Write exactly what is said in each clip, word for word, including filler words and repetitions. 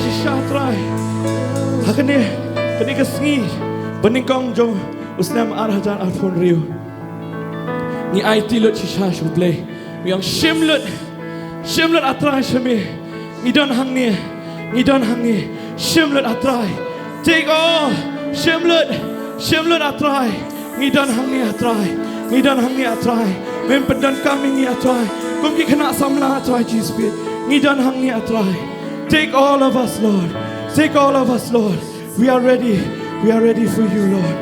Shisha Trai. Ha kane, kane ka sngi banyngkong jong u snem ar hajar arphew hynriew, ngi aiti lut shisha sha U Blei. Ngi ong shim lut, shim lut A Trai sha me. Ngi don hangne, ngi don hangne. Shim lut A Trai. Take all. Shim lut, shim lut A Trai. Ngi don hangne A Trai. Ngi don hangne A Trai. Men pyndonkam ïa ngi A Trai. Kum ki khynnah samla A Trai Jisu. Ngi don hangne A Trai. Take all of us, Lord. Take all of us, Lord. We are ready. We are ready for you, Lord.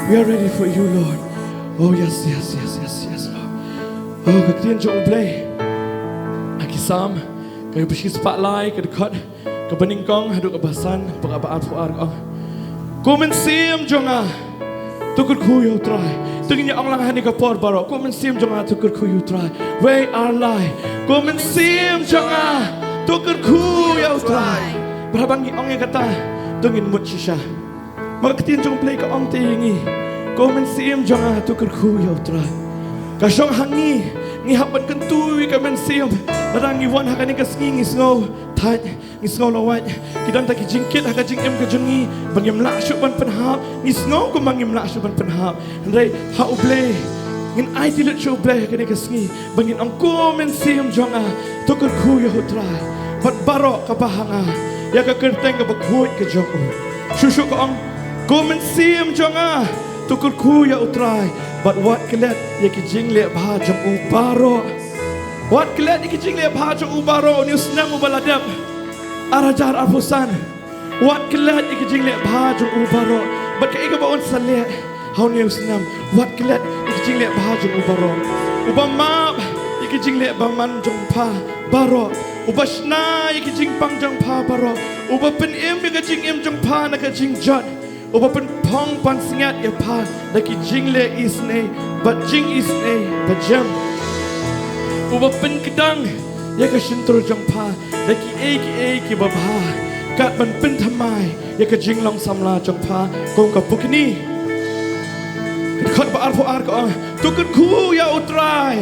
We are ready for you, Lord. Oh, yes, yes, yes, yes, yes, Lord. Oh, ka ktien jong U Blei. Ha ki Salm, ka ba shispah lai, ka dkhot kaba nyngkong haduh kaba san, ba kaba arphew ar ka ong, Ko Mynsiem jong nga, to kyrkhu ïa U Trai. To ngin ïa ong lang ha kane ka por baroh, Ko Mynsiem jong nga, to kyrkhu ïa U Trai. Wei ar lai. Ko Mynsiem jong nga, to kyrkhu ïa U Trai. Bad haba ngi ong ïa kata, to ngin mut shisha. Namar ka ktien jong U Blei ka ong te ïa ngi, Ko Mynsiem jong nga, to kyrkhu ïa U Trai. Ka shong ha ngi, ngi hap ban kyntu ïa ka mynsiem. Lada ngi wan ha kane ka sngi ngi sngew thait, ngi sngew lawait, ki don ta ki jingkit ha ka jingim ka jong ngi ba ngim lah shuh ban pynhap, ngi sngew kumba ngim lah shuh ban pynhap. Hynrei ha U Blei, ngin aiti lut sha U Blei ha kane ka sngi ba ngin ong, Ko Mynsiem jong nga, to kyrkhu ïa U Trai. Bad baroh kaba ha nga, ïa ka kyrteng kaba khuid ka jong u. Shuh shuh ka ong, Ko Mynsiem jong nga, to kyrkhu ïa U Trai. Bad wat klet ïa ki jingleh bha jong u baroh. Wat klet ïa ki jingleh bha jong u baroh, une u snem uba la dep, ar hajar arphew san. Wat klet ïa ki jingleh bha jong u baroh. Bad kaei kaba un sa leh ha une u snem, wat klet ïa ki jingleh bha jong u baroh. Uba map ïa ki jingleh bymman jong pha baroh. Uba shna ïa ki jingpang jong pha baroh. Uba pynim ïa ka jingim jong pha na ka jingjot. Uba pynphong pansngiat ïa pha da ki jingleh isynei bad jingisynei bajam. Uba pynkdang ïa ka shyntur jong pha da kiei kiei kiba bha, kat ban pynthymmai ïa ka jinglong samla jong pha kum ka pukni. Ka dkhot ba arphew ar ka ong, to kyrkhu ïa U Trai.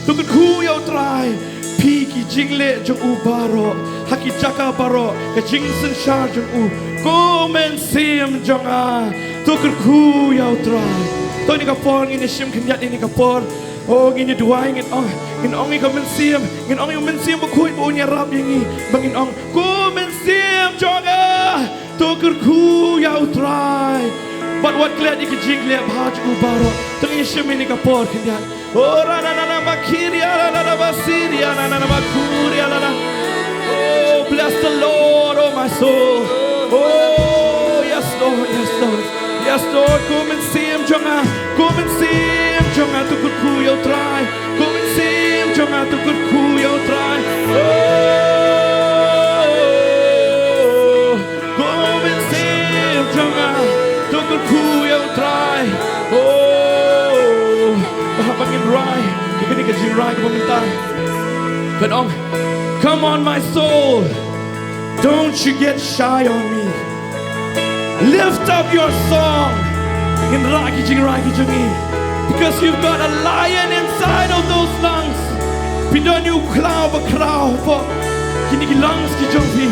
To kyrkhu ïa U Trai, phi ki jingleh jong u baroh, ha ki jaka baroh, ka jingsynshar jong u. Ko Mynsiem jong nga, to kyrkhu ïa U Trai. To ha kane ka por ngin ïa shim khyndiat ha kane ka por. Oh, ngin ïa duwai, ngin ong, ngin ong ïa ka Mynsiem, ngin ong ïa u Mynsiem Bakhuid ba un ïarap ïa ngi, ba ngin ong, Ko Mynsiem jong nga, to kyrkhu ïa U Trai. Bad wat klet ïa ki jingleh bha jong u baroh. To ngin ïa shim ha kane ka por khyndiat. Oh, ra na na na ba kiri, ra na na na ba siri, ra na na na ba kuri, ra na na. Oh, bless the Lord, oh my soul. Oh, yes, Lord, yes, Lord. Yes, Lord, ko Mynsiem jong nga, ko Mynsiem jong nga, to kyrkhu ïa U Trai. Ko Mynsiem jong nga, to kyrkhu ïa U Trai. Oh, ko Mynsiem jong nga, to kyrkhu ïa U Trai. Oh, haba ngin rai ïa kane ka jingrai kaba mynta, kan ong, come on, my soul. Don't you get shy on me. Lift up your song. Ngin rah ki jingrai ki jong ngi. Because you've got a lion inside of those lungs. Phi don ïa u khlaw ba khraw hapoh kine ki lungs ki jong phi.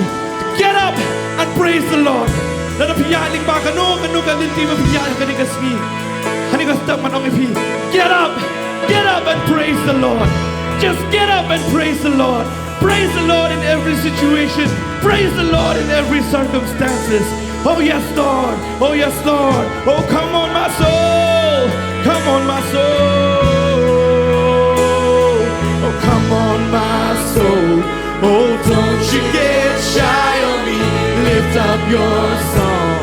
Get up and praise the Lord. Lada phi ïaid lyngba kano kano ka lynti ba phi ïaid ha kane ka sngi, ha kane ka step ngan ong ïa phi, get up. Get up and praise the Lord. Just get up and praise the Lord. Praise the Lord in every situation. Praise the Lord in every circumstances. Oh yes, Lord. Oh yes, Lord. Oh, come on, my soul. Come on, my soul. Oh, come on, my soul. Oh, don't you get shy on me. Lift up your song.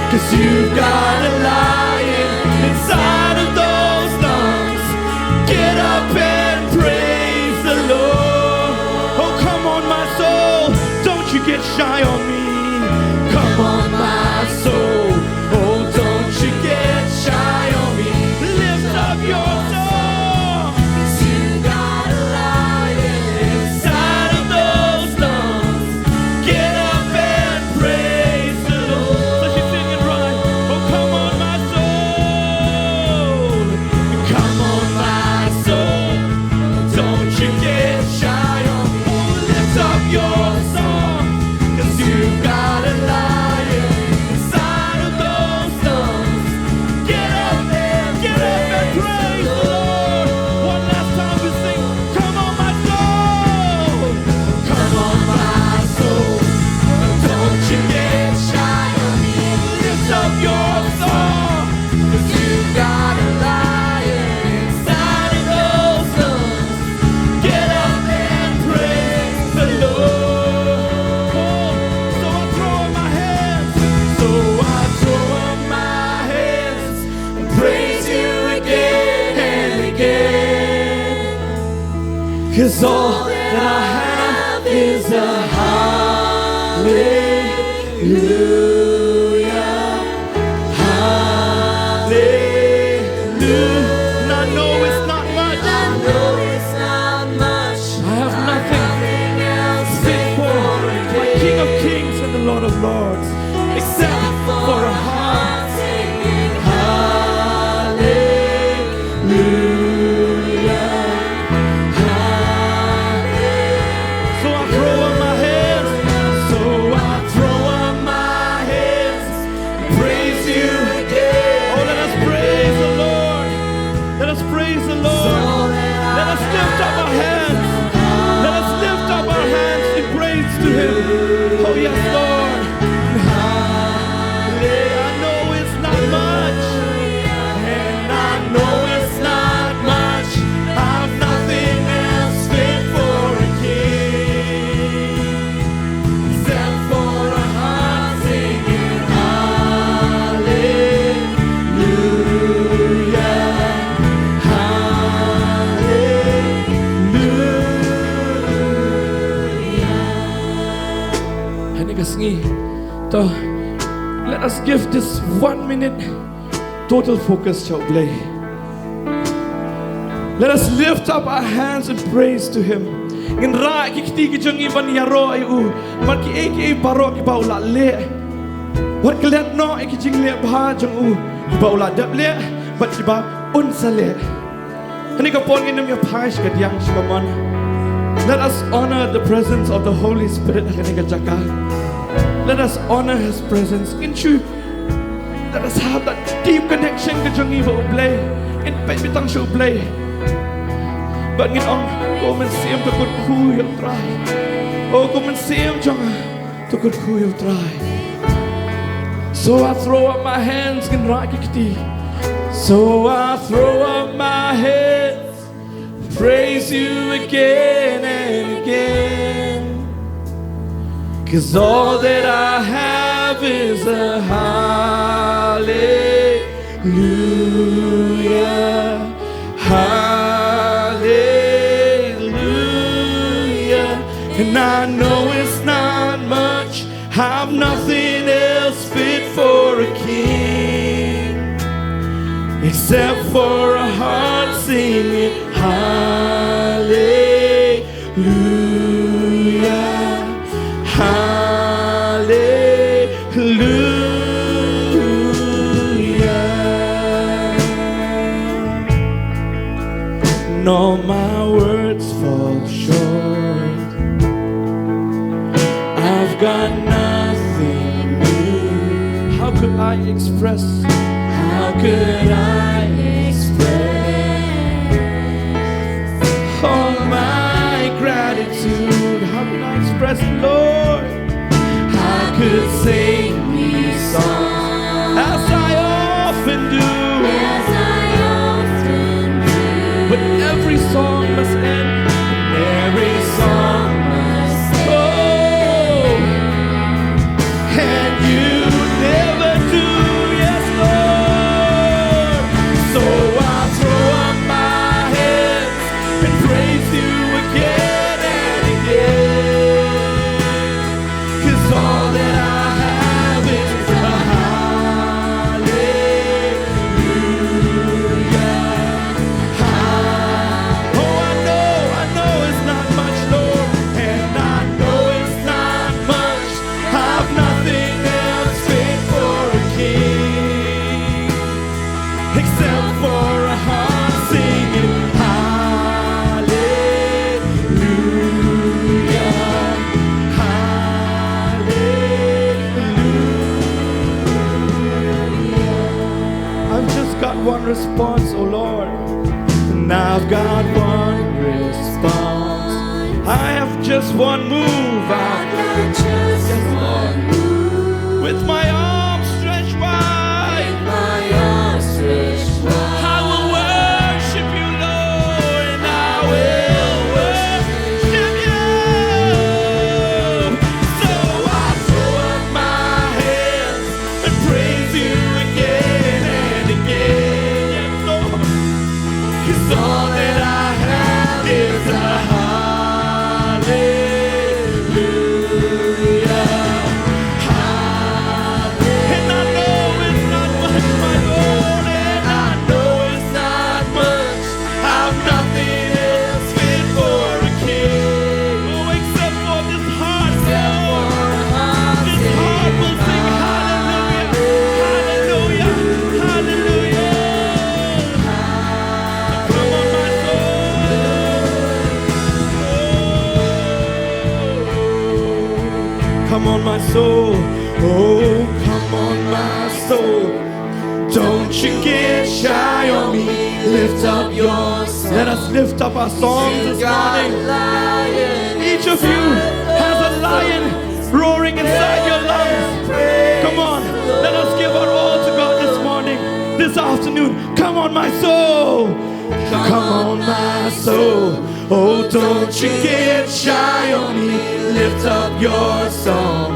'Cause you've got a lion inside of those lungs. Get up and praise the Lord. Oh, come on, my soul. Don't you get shy on me. Come on, my soul. Oh, don't you get shy on me. Lift up your song. 'Cause you got a lion inside of those lungs. Get up and praise the Lord. So she's singing right. Oh, come on, my soul. 'Cause all that I have is a hallelujah. Hallelujah. And I know it's not much. I know it's not much. I have nothing fit for my King of Kings and the Lord of Lords, except for a heart singing hallelujah. So I throw up my hands. So I throw up my hands. Praise you again. Oh, let us praise the Lord. Let us praise the Lord. Let us lift up our hands. Let us lift up our hands in praise to Him. Oh, yes, Lord. I know it's not much. And I know it's not much. I've nothing else fit for a king except for a heart singing hallelujah, hallelujah. Hangne ka sngi, to, let us give this one minute total focus sha U Blei. Let us lift up our hands in praise to Him. Ngin rah ïa ki kti ki jong ngi ban ïaroh ïa U. Bad kiei kiei baroh kiba U la leh. Wat klet noh ïa ki jingleh bha jong U, kiba U la dep leh bad kiba Un sa leh. Hangne ka por ngin ym ïa phai sha kadiang sha kamon. Let us honor the presence of the Holy Spirit hangne ka jaka. Let us honor His presence. Ngin shu Let us have that deep connection ka jong ngi bad U Blei. Ngin peit beit tang sha U Blei. Bad ngin ong, ko mynsiem, to kyrkhu ïa U Trai. O ko mynsiem jong nga, to kyrkhu ïa U Trai. So I throw up my hands, ngin rah ki kti. So I throw up my hands. Praise you again and again. 'Cause all that I have is a hallelujah, hallelujah. And I know it's not much, I've nothing else fit for a king except for a heart singing hallelujah, hallelujah. And all my words fall short. I've got nothing new. How could I express? How could I express all my gratitude? How can I express it, Lord? I could sing these songs as I often do. As I often do. But every song must end. Every song must end. Oh, and you never do, yes, Lord. So I throw up my hands and praise you again and again. 'Cause all that I have is a hallelujah. Oh, I know, I know it's not much, Lord, and I know it's not much. I've nothing else fit for a king except for a heart singing hallelujah, hallelujah. I've just got one response, oh Lord. And I've got one response. I have just one move. I've got just one move. With my arms stretched wide. With my arms stretched wide. I will worship you, Lord, and I will worship you. So I throw up my hands and praise you again and again. Yes, Lord. 'Cause all that I have is a Come on, my soul. Oh, come on, my soul. Don't you get shy on me. Lift up your song. Let us lift up our songs this morning. Each of you has a lion roaring inside your lungs. Come on, let us give our all to God this morning, this afternoon. Come on, my soul. Come on, my soul. Oh, don't you get shy on me. Lift up your song.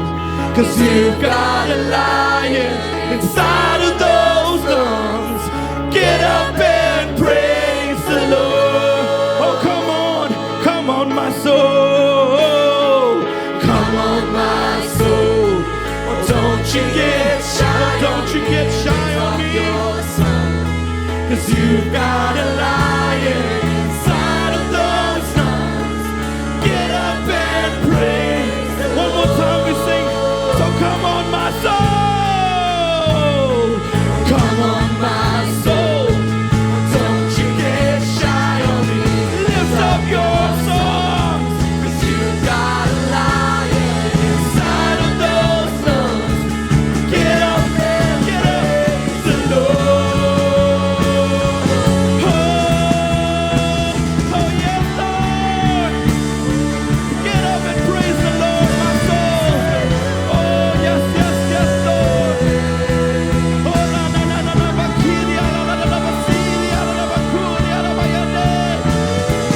'Cause you've got a lion inside of those lungs. Get up and praise the Lord. Oh, come on, come on, my soul. Come on, my soul. Oh, don't you get shy. Don't you get shy on me. 'Cause you've got a lion inside of those lungs. Get up and praise. One more time we sing. So come on, my soul. Come on, my soul. Don't you get shy on me. Lift up your songs. 'Cause you've got a lion inside of those lungs. Get up and get up. The Lord. Oh, oh, yes, Lord. Get up and praise the Lord, my soul. Oh, yes, yes, yes, Lord. Oh, la, la, la, la, la, bakiria, la, la, la, la, basilia, la, la, bakuria, la, bayande.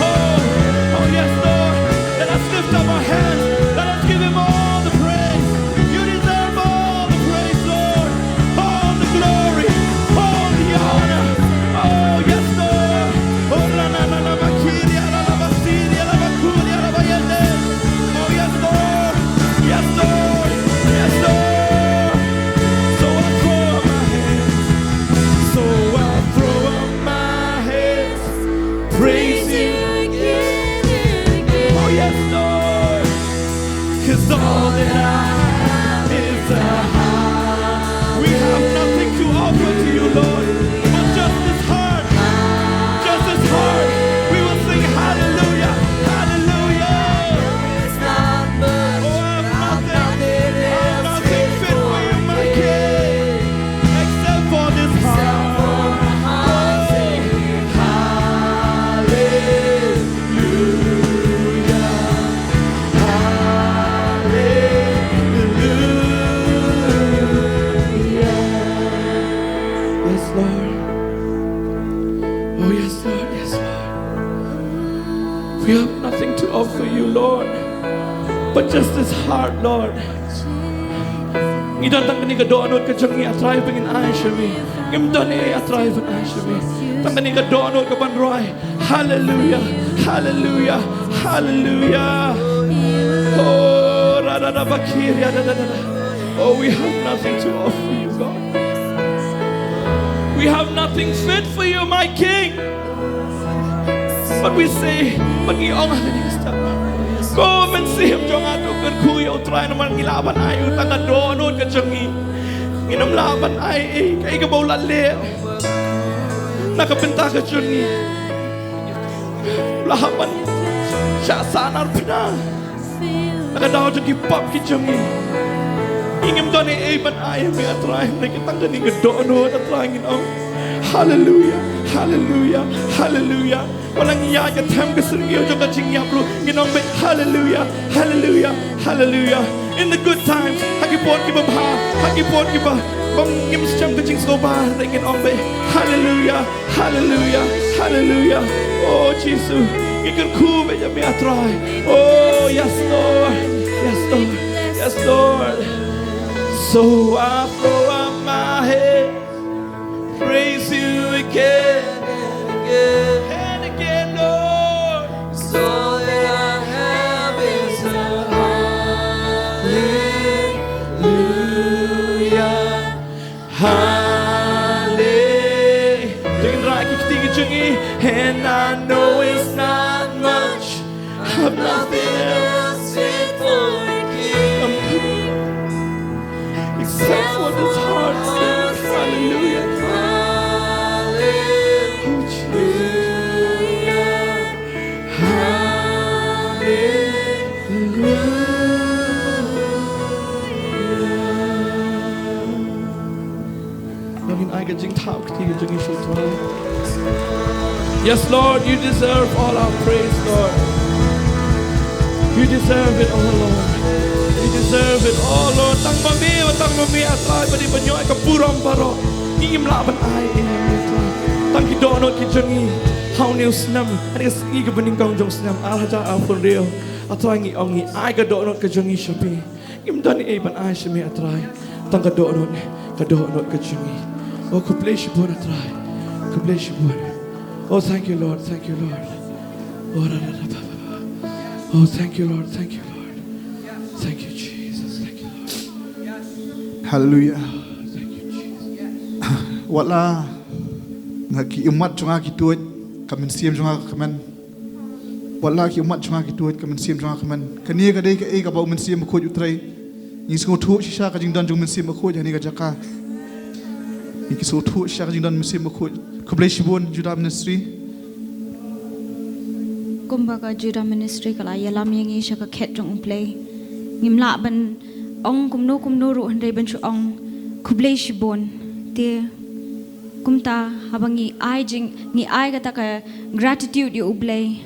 Oh, oh, yes, Lord. Let us lift up our hands. Let us give him all the praise. You deserve all the praise, Lord. All the glory, all the honor. Oh, yes, Lord. Oh, la, la, la, la, bakiria, la, la, basiria, la, bakuria, la, bayande. Oh, yes, Lord. Yes, Lord. Yes, Lord. So I throw up my hands. So I throw up my hands. Praise you again and again. Oh, yes, Lord. 'Cause all that I have is a heart. We have nothing to offer to you, Lord, but just this heart. Just this heart. We will sing hallelujah, hallelujah. Oh, I have nothing, I have nothing fit for you, my King, except for this heart. Oh, hallelujah. Hallelujah. Yes, Lord. Oh, yes, Lord. Yes, Lord. We have nothing to offer you, Lord, but just this heart, Lord. Ngi don tang kane ka dohnud ka jong ngi, A Trai, ba ngin ai sha me. Ngim don ei, A Trai, ban ai sha me. Tang kane ka dohnud kaban rwai. Hallelujah. Hallelujah. Hallelujah. Oh, ra, ra, ra, ba, ki, ria, da, da, da, da. Oh, we have nothing to offer you, God. We have nothing fit for you, my King. But we say, but ngi ong ha kane ka step, ko Mynsiem jong nga, to kyrkhu ïa U Trai, namar ngi lah ban ai tang ka dohnud ka jong ngi. Ngim lah ban ai ei kaei kaba u la leh na ka bynta ka jong ngi. U la hap ban shah sahnarphna na ka daw jong ki pop ki jong ngi. Ngi ngim don ei ei ban ai ïa me, A Trai, hynrei tang kane ka dohnud, A Trai, ngin ong hallelujah, hallelujah, hallelujah. Wat la ngi ïaid ka them ka syrngiew jong ka jingïap ruh, ngin ong beit hallelujah, hallelujah, hallelujah. In the good times, ha ki por kiba bha, ha ki por kiba, ba ngim shem ka jingsngewbha, hynrei ngin ong beit hallelujah, hallelujah, hallelujah. Oh Jisu, ngi kyrkhu beit ïa me, A Trai. Oh yes, Lord. Yes, Lord. Yes, Lord. So I throw up my hands, praise you again and again and again, Lord. 'Cause all that I have is a hallelujah. Hallelujah. Te ngin rah ïa ki kti ki jong ngi. And I know it's not much. I've nothing else fit for a king except for this heart singing hallelujah. Hallelujah. Hallelujah. Yes, Lord, you deserve all our praise, Lord. You deserve it all, Lord. You deserve it all, Lord. Tang ma me, tang ma me, A Trai, ba dei ban ïoh ïa ka burom baroh. Ngi ngim lah ban ai ïa me, A Trai. Tang ki dohnud ki jong ngi ha une u snem, ha kane ka sngi kaba nyngkong jong u snem ar hajar arphew hynriew. A Trai, ngi ong ngi ai ka dohnud ka jong ngi sha me. Ngim don ei ban ai sha me, A Trai. Tang ka dohnud, ka dohnud ka jong ngi. Oh, khublei shibun, A Trai. Khublei shibun. Oh, thank you, Lord. Thank you, Lord. Oh, ra, ra, ra, ba, ba, ba. Oh, thank you, Lord. Thank you, Lord. Thank you, Jesus. Thank you, Lord. Hallelujah. Thank you, Jesus. Wat la na ki ummat jong nga ki tuid, ka mynsiem jong nga ka kmen. Wat la ki ummat jong nga ki tuid, ka mynsiem jong nga ka kmen. Kane ka dei kaei kaba u Mynsiem Bakhuid u trei. Ngi sngewthuh shisha ka jingdon jong u Mynsiem Bakhuid ha kane ka jaka. Ngi sngewthuh shisha ka jingdon u Mynsiem Bakhuid. Khublei shibun Judah Ministry. Kumba ka Judah Ministry ka la ïalam ïa ngi sha ka khet jong U Blei, ngim lah ban ong kumno kumno ruh hynrei ban shu ong khublei shibun. Te kumta haba ngi ai jing, ngi ai kata ka gratitude ïa U Blei,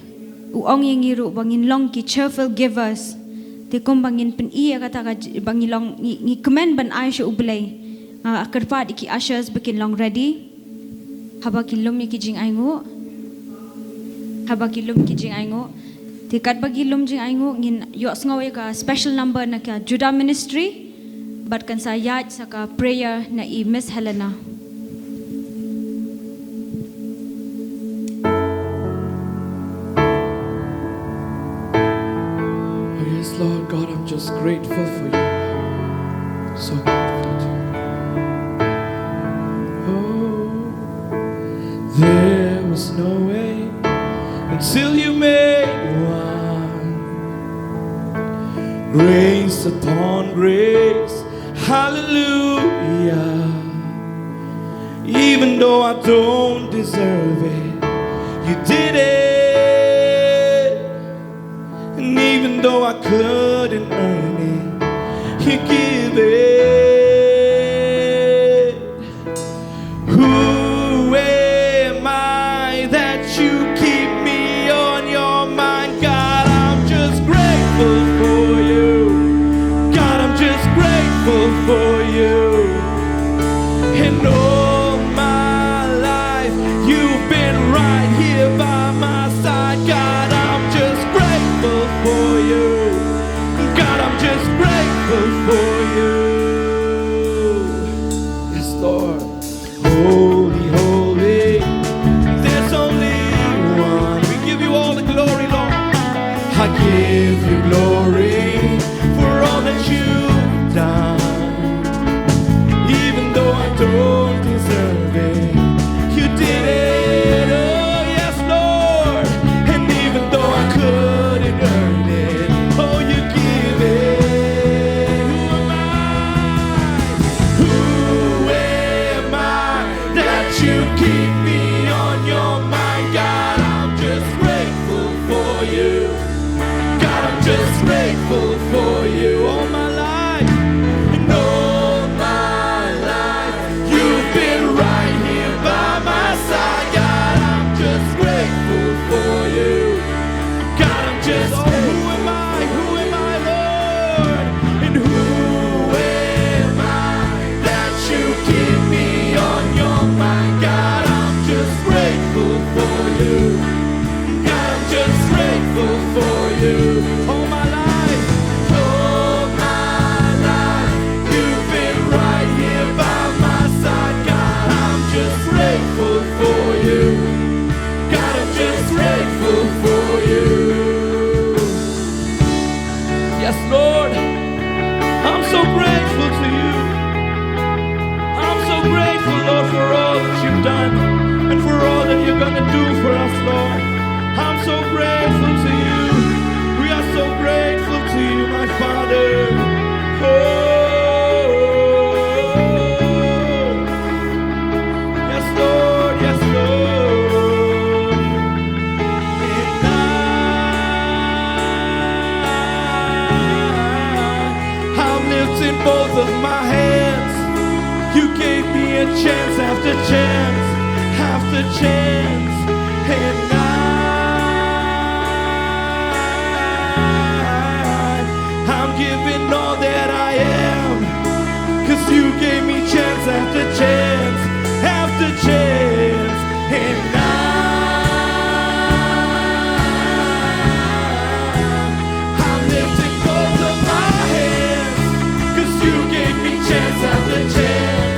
u ong ïa ngi ruh ba ngin long ki cheerful givers. Te kumba ngin pyni ïa kata ka j-, ba ngi long, ngi, ngi kmen ban ai sha U Blei. Nga kyrpad ïa ki ushers ba kin long ready. Haba ki lum ïa ki jingainguh. Haba ki lum ki jingainguh. Te katba ki lum jingainguh ngin ïohsngew ïa ka special number na ka Judah Ministry. Bad kan sa ïaid sa ka prayer na i Miss Helena. Oh, yes, Lord God, I'm just grateful for you. So grateful to you. Oh, there was no way until you made one. Grace upon grace, hallelujah. Even though I don't deserve it, you did it. And even though I couldn't earn it, you give it. Who am I that you keep me on your mind? God, I'm just grateful for you. God, I'm just grateful for you. And all my life, you've been right here by my side. God, I'm just grateful for you. God, I'm just grateful for you. Yes, Lord. Holy, holy, there's only one. We give you all the glory, Lord. I give you glory for all that you've done. Even though I don't deserve it, you did it. Oh, yes, Lord. And even though I couldn't earn it, oh, you give it. Who am I? Who am I that you keep me on your mind? God, I'm just grateful for you. God, I'm just grateful for you. All my life, and all my life, you've been right here by my side. God, I'm just grateful for you. God, I'm just, oh, who am I? Who am I, Lord? And who am I that you keep me on your mind? God, I'm just grateful for you. God, I'm just grateful for you. All my life, all my life, you've been right here by my side. God, I'm just grateful for you. God, I'm just grateful for you. Yes, Lord. I'm so grateful to you. I'm so grateful, Lord, for all that you've done and for all that you're gonna do for us, Lord. I'm so grateful to you. We are so grateful to you, my Father. Oh, yes, Lord, yes, Lord. And I, I'm lifting both of my hands. You gave me Chance after chance after chance, and I, I'm giving all that I am, 'cause you gave me chance after chance after chance, and I, I'm lifting both of my hands, 'cause you gave me chance after chance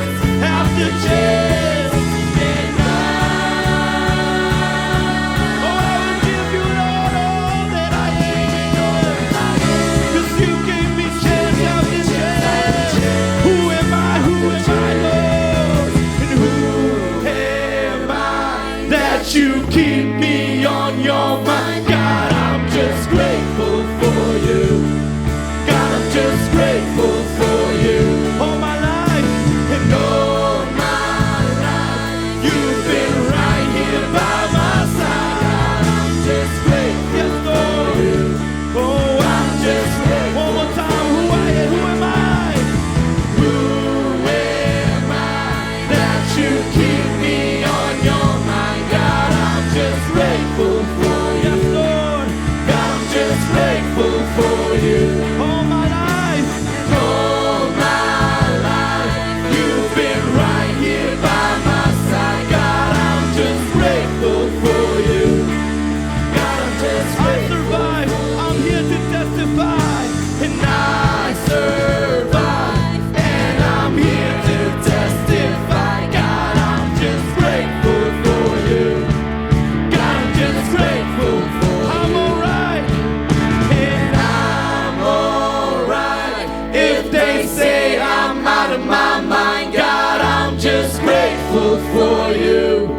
after chance. And I, oh, I will give you, Lord, all that I am, 'cause you gave me chance after chance. Who am I? Who am I, Lord? And who am I that you keep me on your mind? God, I'm just grateful for you. God, I'm just grateful for you. All my life, and all my life, you've been right here by my side. God, I'm just grateful for you. Oh, I'm just grateful. One more time, who I am, who am I? Who am I that you keep me on your mind? God, I'm just grateful for you. Yes, Lord. God, I'm just grateful for you. All my life. All my life, you've been right here by my side. God, I'm just grateful for you. God, I'm just grateful. I survived. I'm here to testify. And I survived. And I'm here to testify. God, I'm just grateful for you. God, I'm just grateful for you. I'm alright. And I'm alright. If they say I'm out of my mind, God, I'm just grateful for you.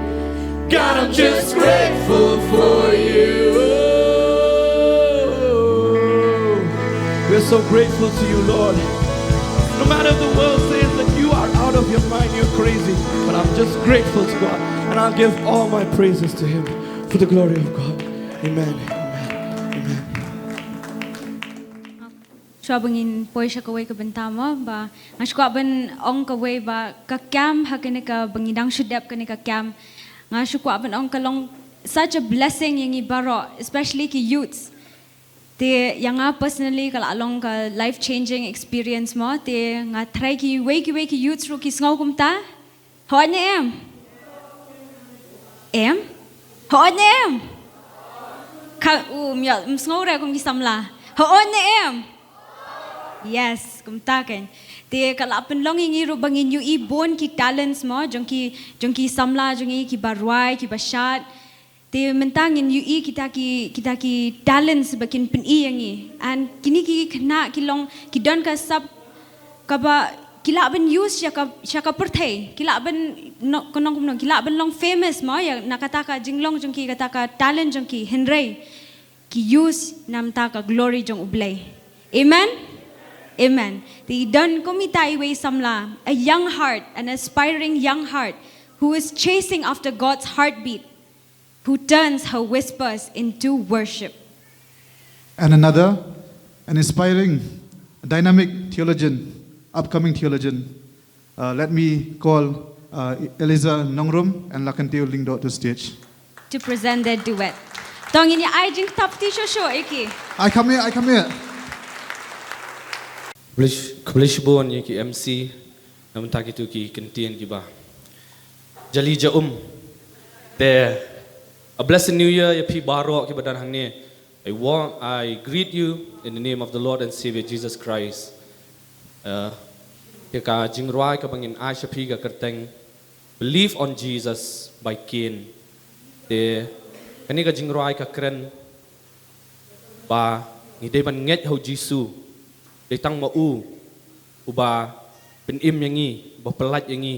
God, I'm just grateful for you. We're so grateful to you, Lord. No matter the world says that you are out of your mind, you're crazy, but I'm just grateful to God, and I'll give all my praises to Him for the glory of God. Amen. Amen. Amen. Shuwa ba ngin poi sha kawei ka bynta mo, ba nga shu kwah ban ong kawei ba ka camp ha kane ka, ba ngi dang shu dep kane ka camp, nga shu kwah ban ong ka long such a blessing ïa ngi baroh, especially ki youths. Te ïa nga personally ka la long ka life changing experience mo, te nga trai kiwei kiwei ki youths ruh ki sngew kumta. Hooid ne em? Em? Hooid ne em? Ka, um, ïa, ym sngew re kum ki samla. Hooid ne em? Yes, kumta kein. Te ka la pynlong ïa ngi ruh ba ngin ïohi bun ki talents mo, jong ki, jong ki samla jong ngi, kiba rwai, kiba shad. Te mynta ngin ïohi kita ki, kita ki talents ba kin pyni ïa ngi. And kine ki khynnah ki long, ki don ka sap kaba ki lah ban use sha ka, sha ka pyrthei. Ki lah ban, no, ka nong kumno, ki lah ban long famous mo, ïa, na kata ka jinglong jong ki, kata ka talent jong ki. Hynrei ki use namar ka glory jong U Blei. Amen? Amen. Te i don kum ita iwei i samla, a young heart, an aspiring young heart, who is chasing after God's heartbeat, who turns her whispers into worship. And another, an inspiring, dynamic theologian, upcoming theologian. Uh, let me call, uh, Eliza Nongrum and Lakentiew Lyngdoh to stage. To present their duet. To ngin ïa ai jingtap kti shuh shuh ïa ki. Ai kham ïa, ai kham ïa. Khublei sh-, khublei shibun ïa ki M C, namar kito ki kyntien kiba jali jaum. Te, a blessed New Year ïa phi baroh kiba don hangne. I want, I greet you in the name of the Lord and Savior Jesus Christ. Uh, ïa ka jingrwai kaba ngin ai sha phi ka kyrteng Believe on Jesus by Cain. Te, kane ka jingrwai ka kren ba ngi dei ban ngeit ha U Jisu, dei tang ma u uba pynim ïa ngi, uba pyllait ïa ngi,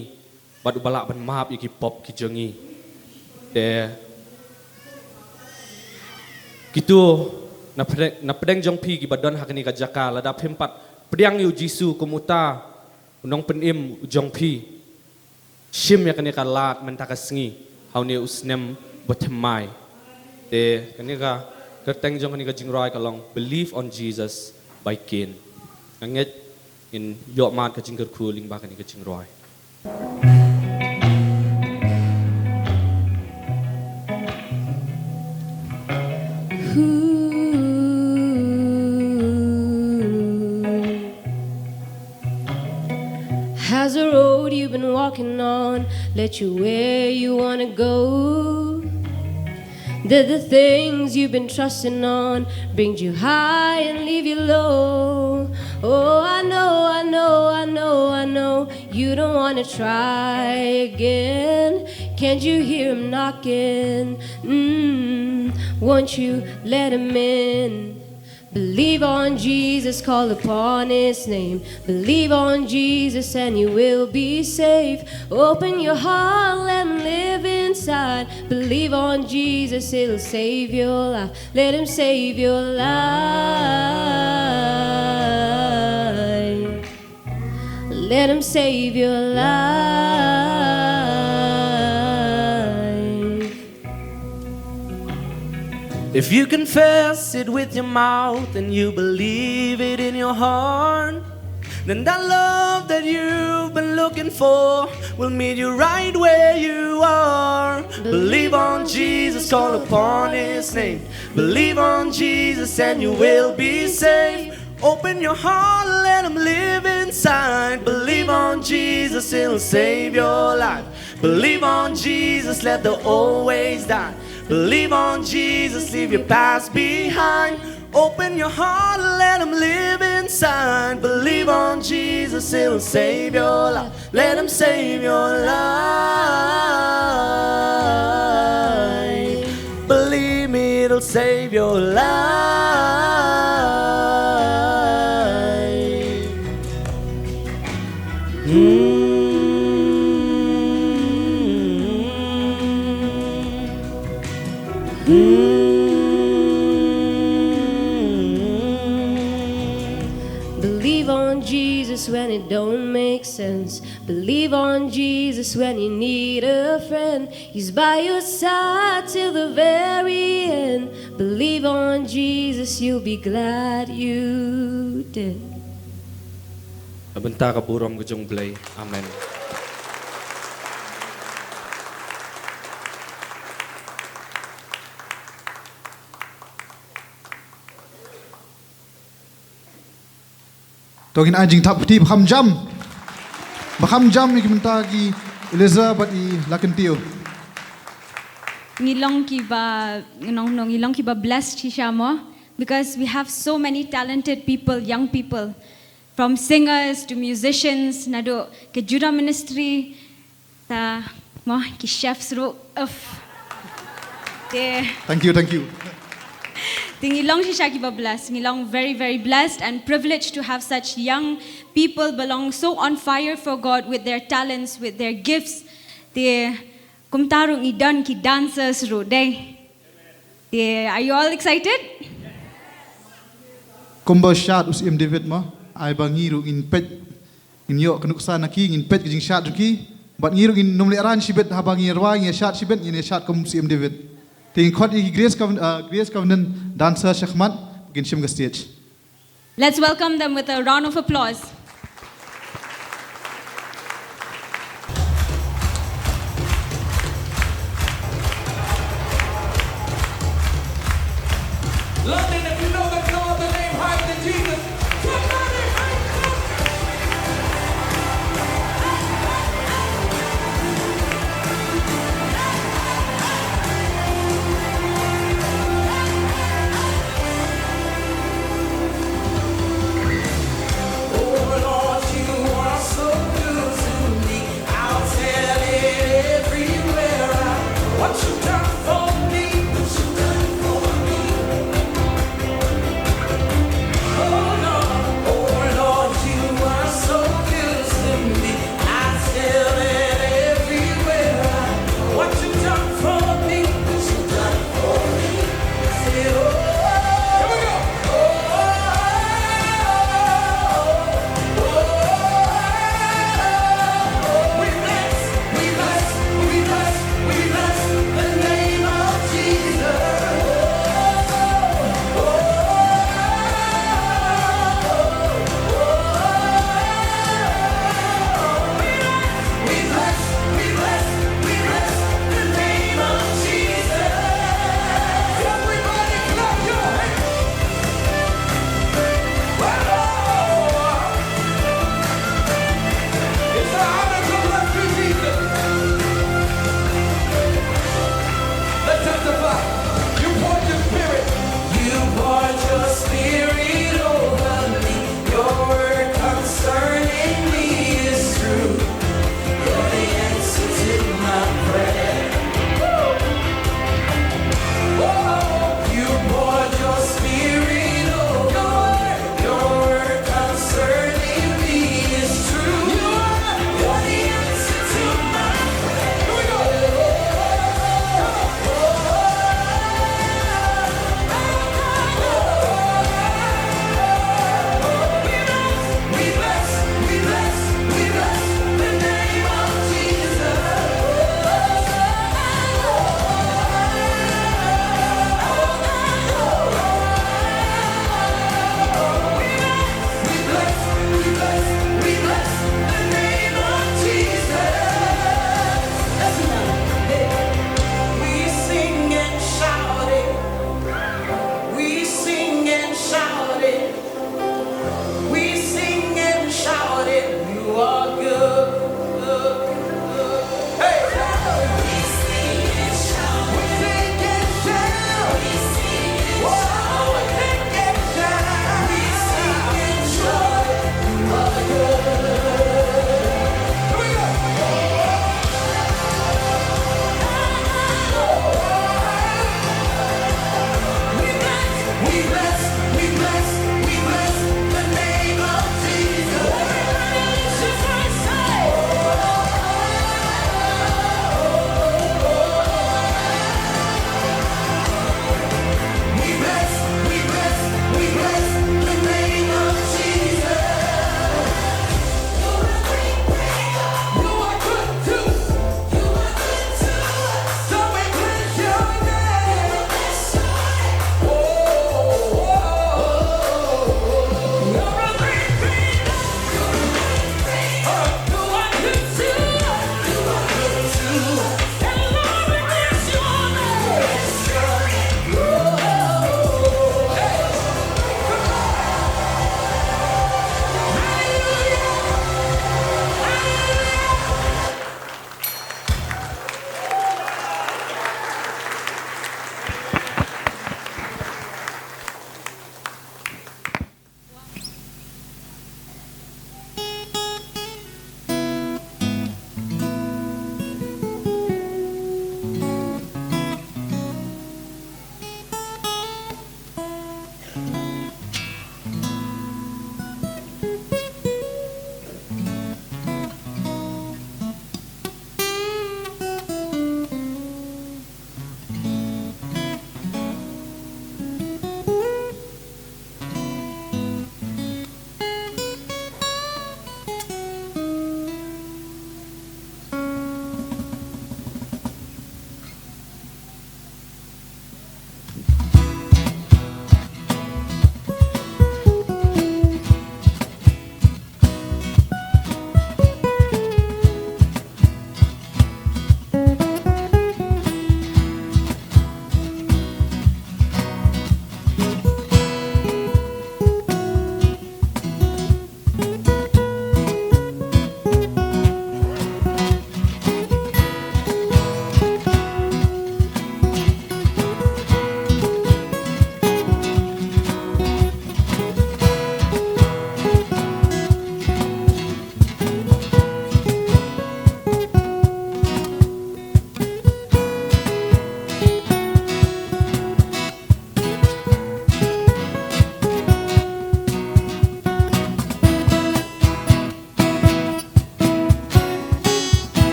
bad uba lah ban map ïa ki pop ki jong ngi. Te kito na pdeng, na pdeng jong phi kiba don ha kane ka jaka, lada phim pat pdiang ïa U Jisu kum uta u nongpynim u jong phi, shim ïa kane ka lad mynta ka sngi ha une u snem ba thymmai. Te kane ka kyrteng jong kane ka jingrwai ka long Believe on Jesus by Cain. Nga ngeit ngin ïoh mad ka jingkyrkhu lyngba kane ka jingrwai. Has the road you've been walking on led you where you wanna go? Did the things you've been trusting on bring you high and leave you low? Oh, I know, I know, I know, I know you don't wanna try again. Can't you hear him knocking? Mm, won't you let him in? Believe on Jesus, call upon his name. Believe on Jesus and you will be saved. Open your heart, let him live inside. Believe on Jesus, he'll save your life. Let him save your life. Let him save your life. If you confess it with your mouth and you believe it in your heart, then that love that you've been looking for will meet you right where you are. Believe on Jesus, call upon his name. Believe on Jesus and you will be saved. Open your heart, let him live inside. Believe on Jesus, he'll save your life. Believe on Jesus, let the old ways die. Believe on Jesus, leave your past behind. Open your heart, let him live inside. Believe on Jesus, he'll save your life. Let him save your life. Believe me, it'll save your life. Mm. Mm. Believe on Jesus when it don't make sense. Believe on Jesus when you need a friend. He's by your side till the very end. Believe on Jesus, you'll be glad you did. Na bynta ka burom ka jong U Blei. Amen. To ngin ai jingthap kti ba kham jam. Ba kham jam ïa ki mynta ki Eliza bad i Lakentio. Ngi long kiba, ngi long, ngi long kiba blessed shisha mo, because we have so many talented people, young people, from singers to musicians, naduh ki Judah ministry, ta, mo, ki chefs ruh, uff. Te, thank you, thank you. Te ngi long shisha kiba blessed, ngi long very, very blessed and privileged to have such young people ba long so on fire for God with their talents, with their gifts. Te kumta ruh ngi don ki dancers ruh, dei. Te, are you all excited? Kumba shad u Syiem David mo, ai ba ngi ruh ngin peit, ngin ïoh ka nuksa na ki, ngin peit ka jingshad jong ki. Bad ngi ruh ngin nym lehraiñ shibit, haba ngi rwai ngi shad shibit, ngin shad kum u Syiem David. Te ngin khot ïa ki Grace Coven-, uh, Grace Covenant dancer shakhmat, ngin shim ka stage. Let's welcome them with a round of applause. London, if you know the, know the name higher than Jesus, somebody make some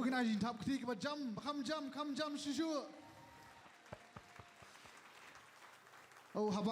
Kine ki jingthap kti kiba jam, kham jam, kham jam shuh shuh. Oh, haba.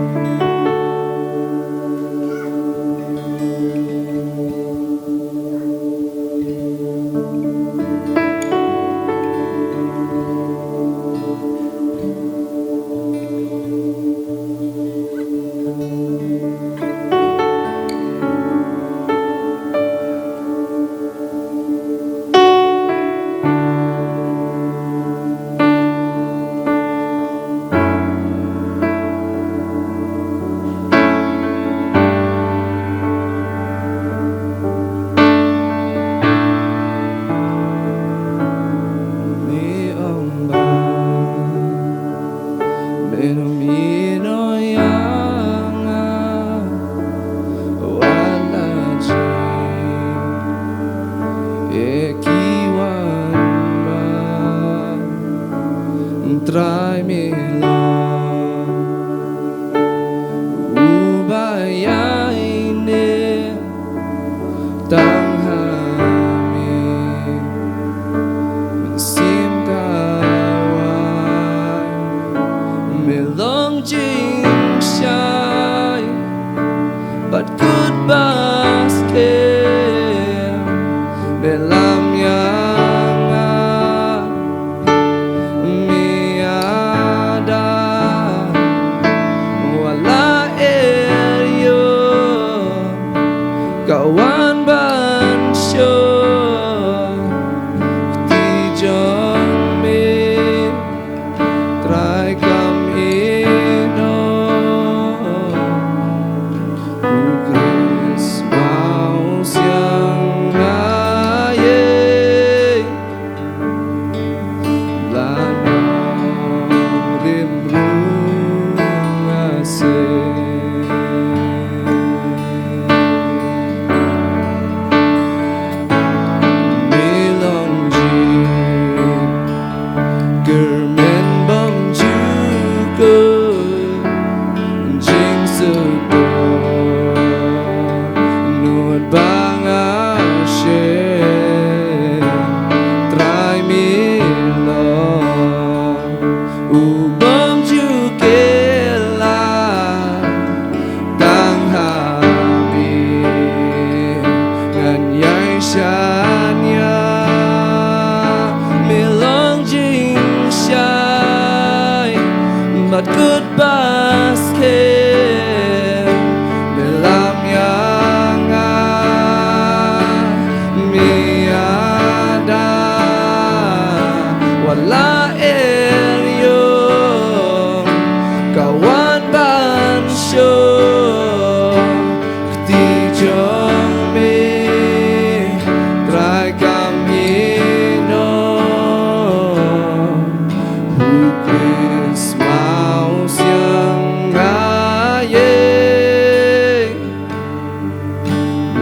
Trai me long uba ïaineh tang ha me. Mynsiem kawei me long jingshai bad kut ba skhem, me lam ïa nga, me ïada, wat la er ïoh, ka wan ban shong kti jong me. Trai kam ïehnoh, u Khrist mawsiang nga ïeit, la nongrim ruh nga seh. Me long jingkyrmen bymjukut, jingsngewthuh nud ba nga shem. Trai me long u bym ju kylla, tang ha me ngan ïai shaniah. Me long jingshai bad kut ba skhem, me lam ïa nga, me ïada, wat la er ïoh, ka wan ban shong kti jong me. Trai kam ïehnoh, u Khrist mawsiang nga ïeit,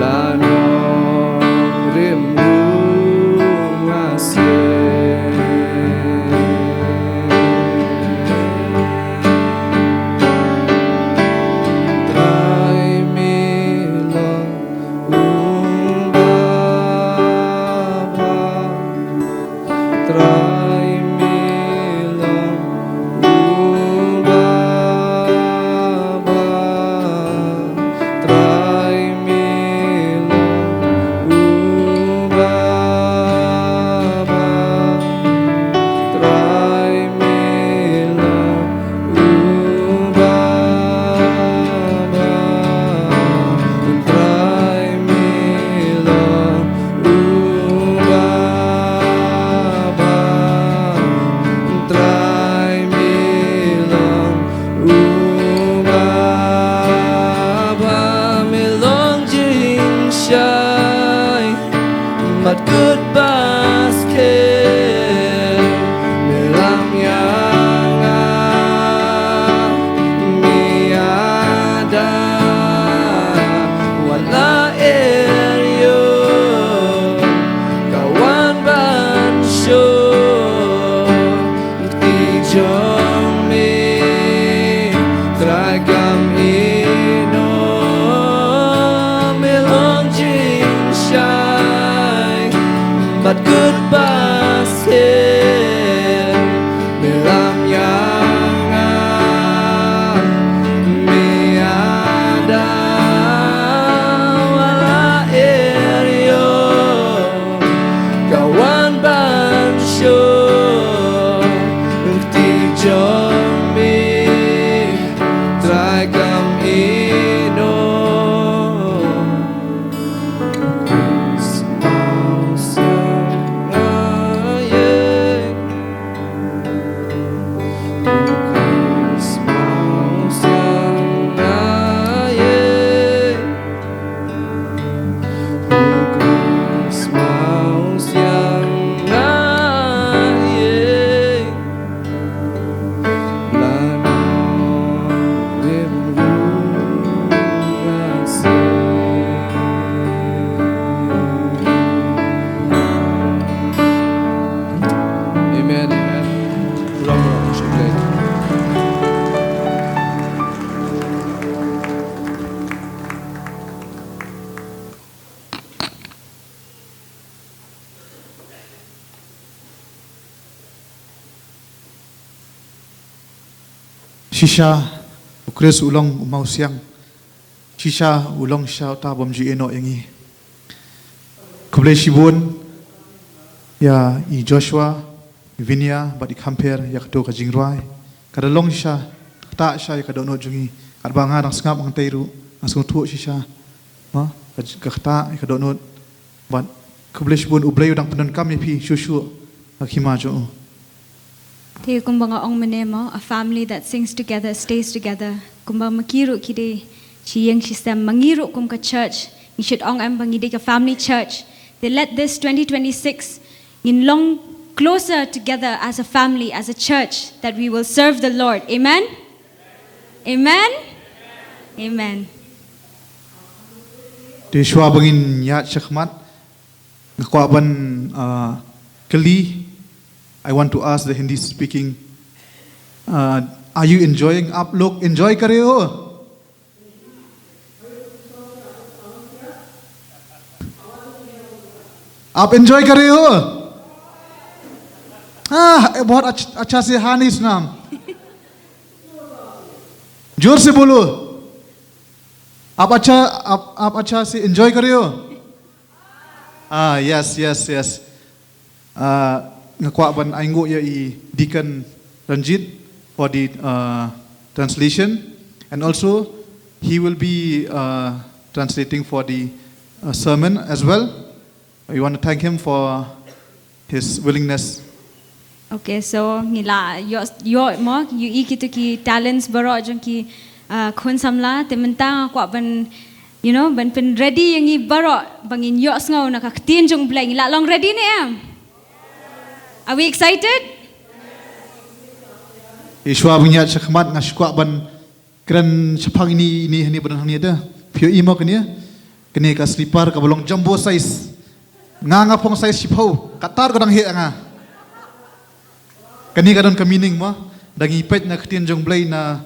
la nongrim ruh nga seh. Trai me long u Baba. Trai me long u Baba. Trai me long u Baba. Trai me long u Baba. Trai me long u Baba. Amen, amen. Long, long, long, long. Shisha u Khrist u long u mawsiang. Shisha u long shisha uta bym ju ïehnoh ïa ngi. Khublei shibun ïa i Joshua, i Vinia bad i Khamper ïa kato ka jingrwai. Ka da long shisha, ka ktah shisha ïa ka dohnud jong ngi. Katba nga dang sngap hangtei ruh nga sngewthuh shisha, ma, ka, ka ktah ïa ka dohnud. Bad khublei shibun, U Blei u dang pyndonkam ïa phi shuh shuh ha ka hima jong u. Te kumba nga ong mynne mo, a family that sings together stays together. Kumba ma ki ruh ki dei shi ïing shi sem, ma ngi ruh kum ka church ngi should ong em ba ngi dei ka family church. Te let this twenty twenty-six ngin long closer together as a family, as a church, that we will serve the Lord. Amen. Amen. Amen. Te shuwa ba ngin ïaid shakhmat, nga kwah ban, uh, kylli. I want to ask the Hindi speaking, uh, are you enjoying? आप लोग enjoy कर रहे हो? आप enjoy कर रहे हो? हाँ, बहुत अच्छा, अच्छा से हाँ नहीं सुना हम। जोर से बोलो। आप अच्छा, आप, आप अच्छा से enjoy कर रहे हो? Ah, yes, yes, yes. Uh, nga kwah ban ai nguh ïa i Deacon Ranjit for the, uh, translation, and also he will be, uh, translating for the, uh, sermon as well. We want to thank him for his willingness. Okay, so ngi la ïoh, ïoh mo, ïohi kito ki talents baroh jong ki, uh, khun samla, te mynta nga kwah ban, you know, ban pyn ready ïa ngi baroh ba ngin ïohsngew na ka ktien jong U Blei. Ngi la long ready ne em? Are we excited? Te shuwa ba ngin ïaid shakhmat nga shu kwah ban kren shaphang ine, ine, ine ba don hangne te. Phi ïohi mo kane? Kane ka slipper kaba long jumbo size. Nga nga phong size shiphew, katta ka dang heh ïa nga. Kane ka don ka meaning mo. Da ngi peit na ka ktien jong U Blei na,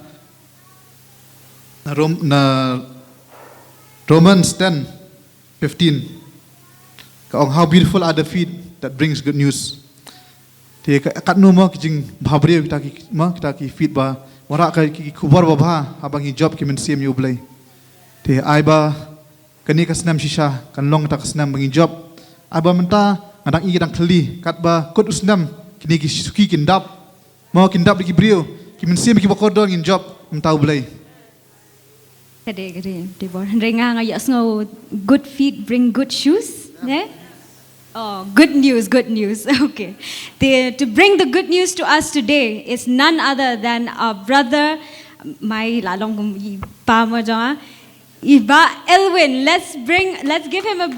na Rom-, na Romans ten fifteen. Ka ong, "How beautiful are the feet that brings good news." Te ka, katno mo ki jingbhabriew kita ki, mo kita ki feet ba wanrah ka ki, ki khubor babha haba ngi jop ki mynsiem ïa U Blei. Te ai ba kane ka snem shisha kan long kata ka snem ba ngi jop. Ai ba mynta nga dang i, dang kylli katba kut u snem kine ki suki kin dap. Mo kin dap da ki briew, ki mynsiem kiba kordor ngin jop mynta U Blei. Ka dei, ka dei, dei bor. Hynrei nga nga ïohsngew good feet bring good shoes, ne? Oh, good news, good news. Okay. The, to bring the good news to us today is none other than our brother, my la long kum i pa mo jong nga, i Bah Elwin. Let's bring, let's give him a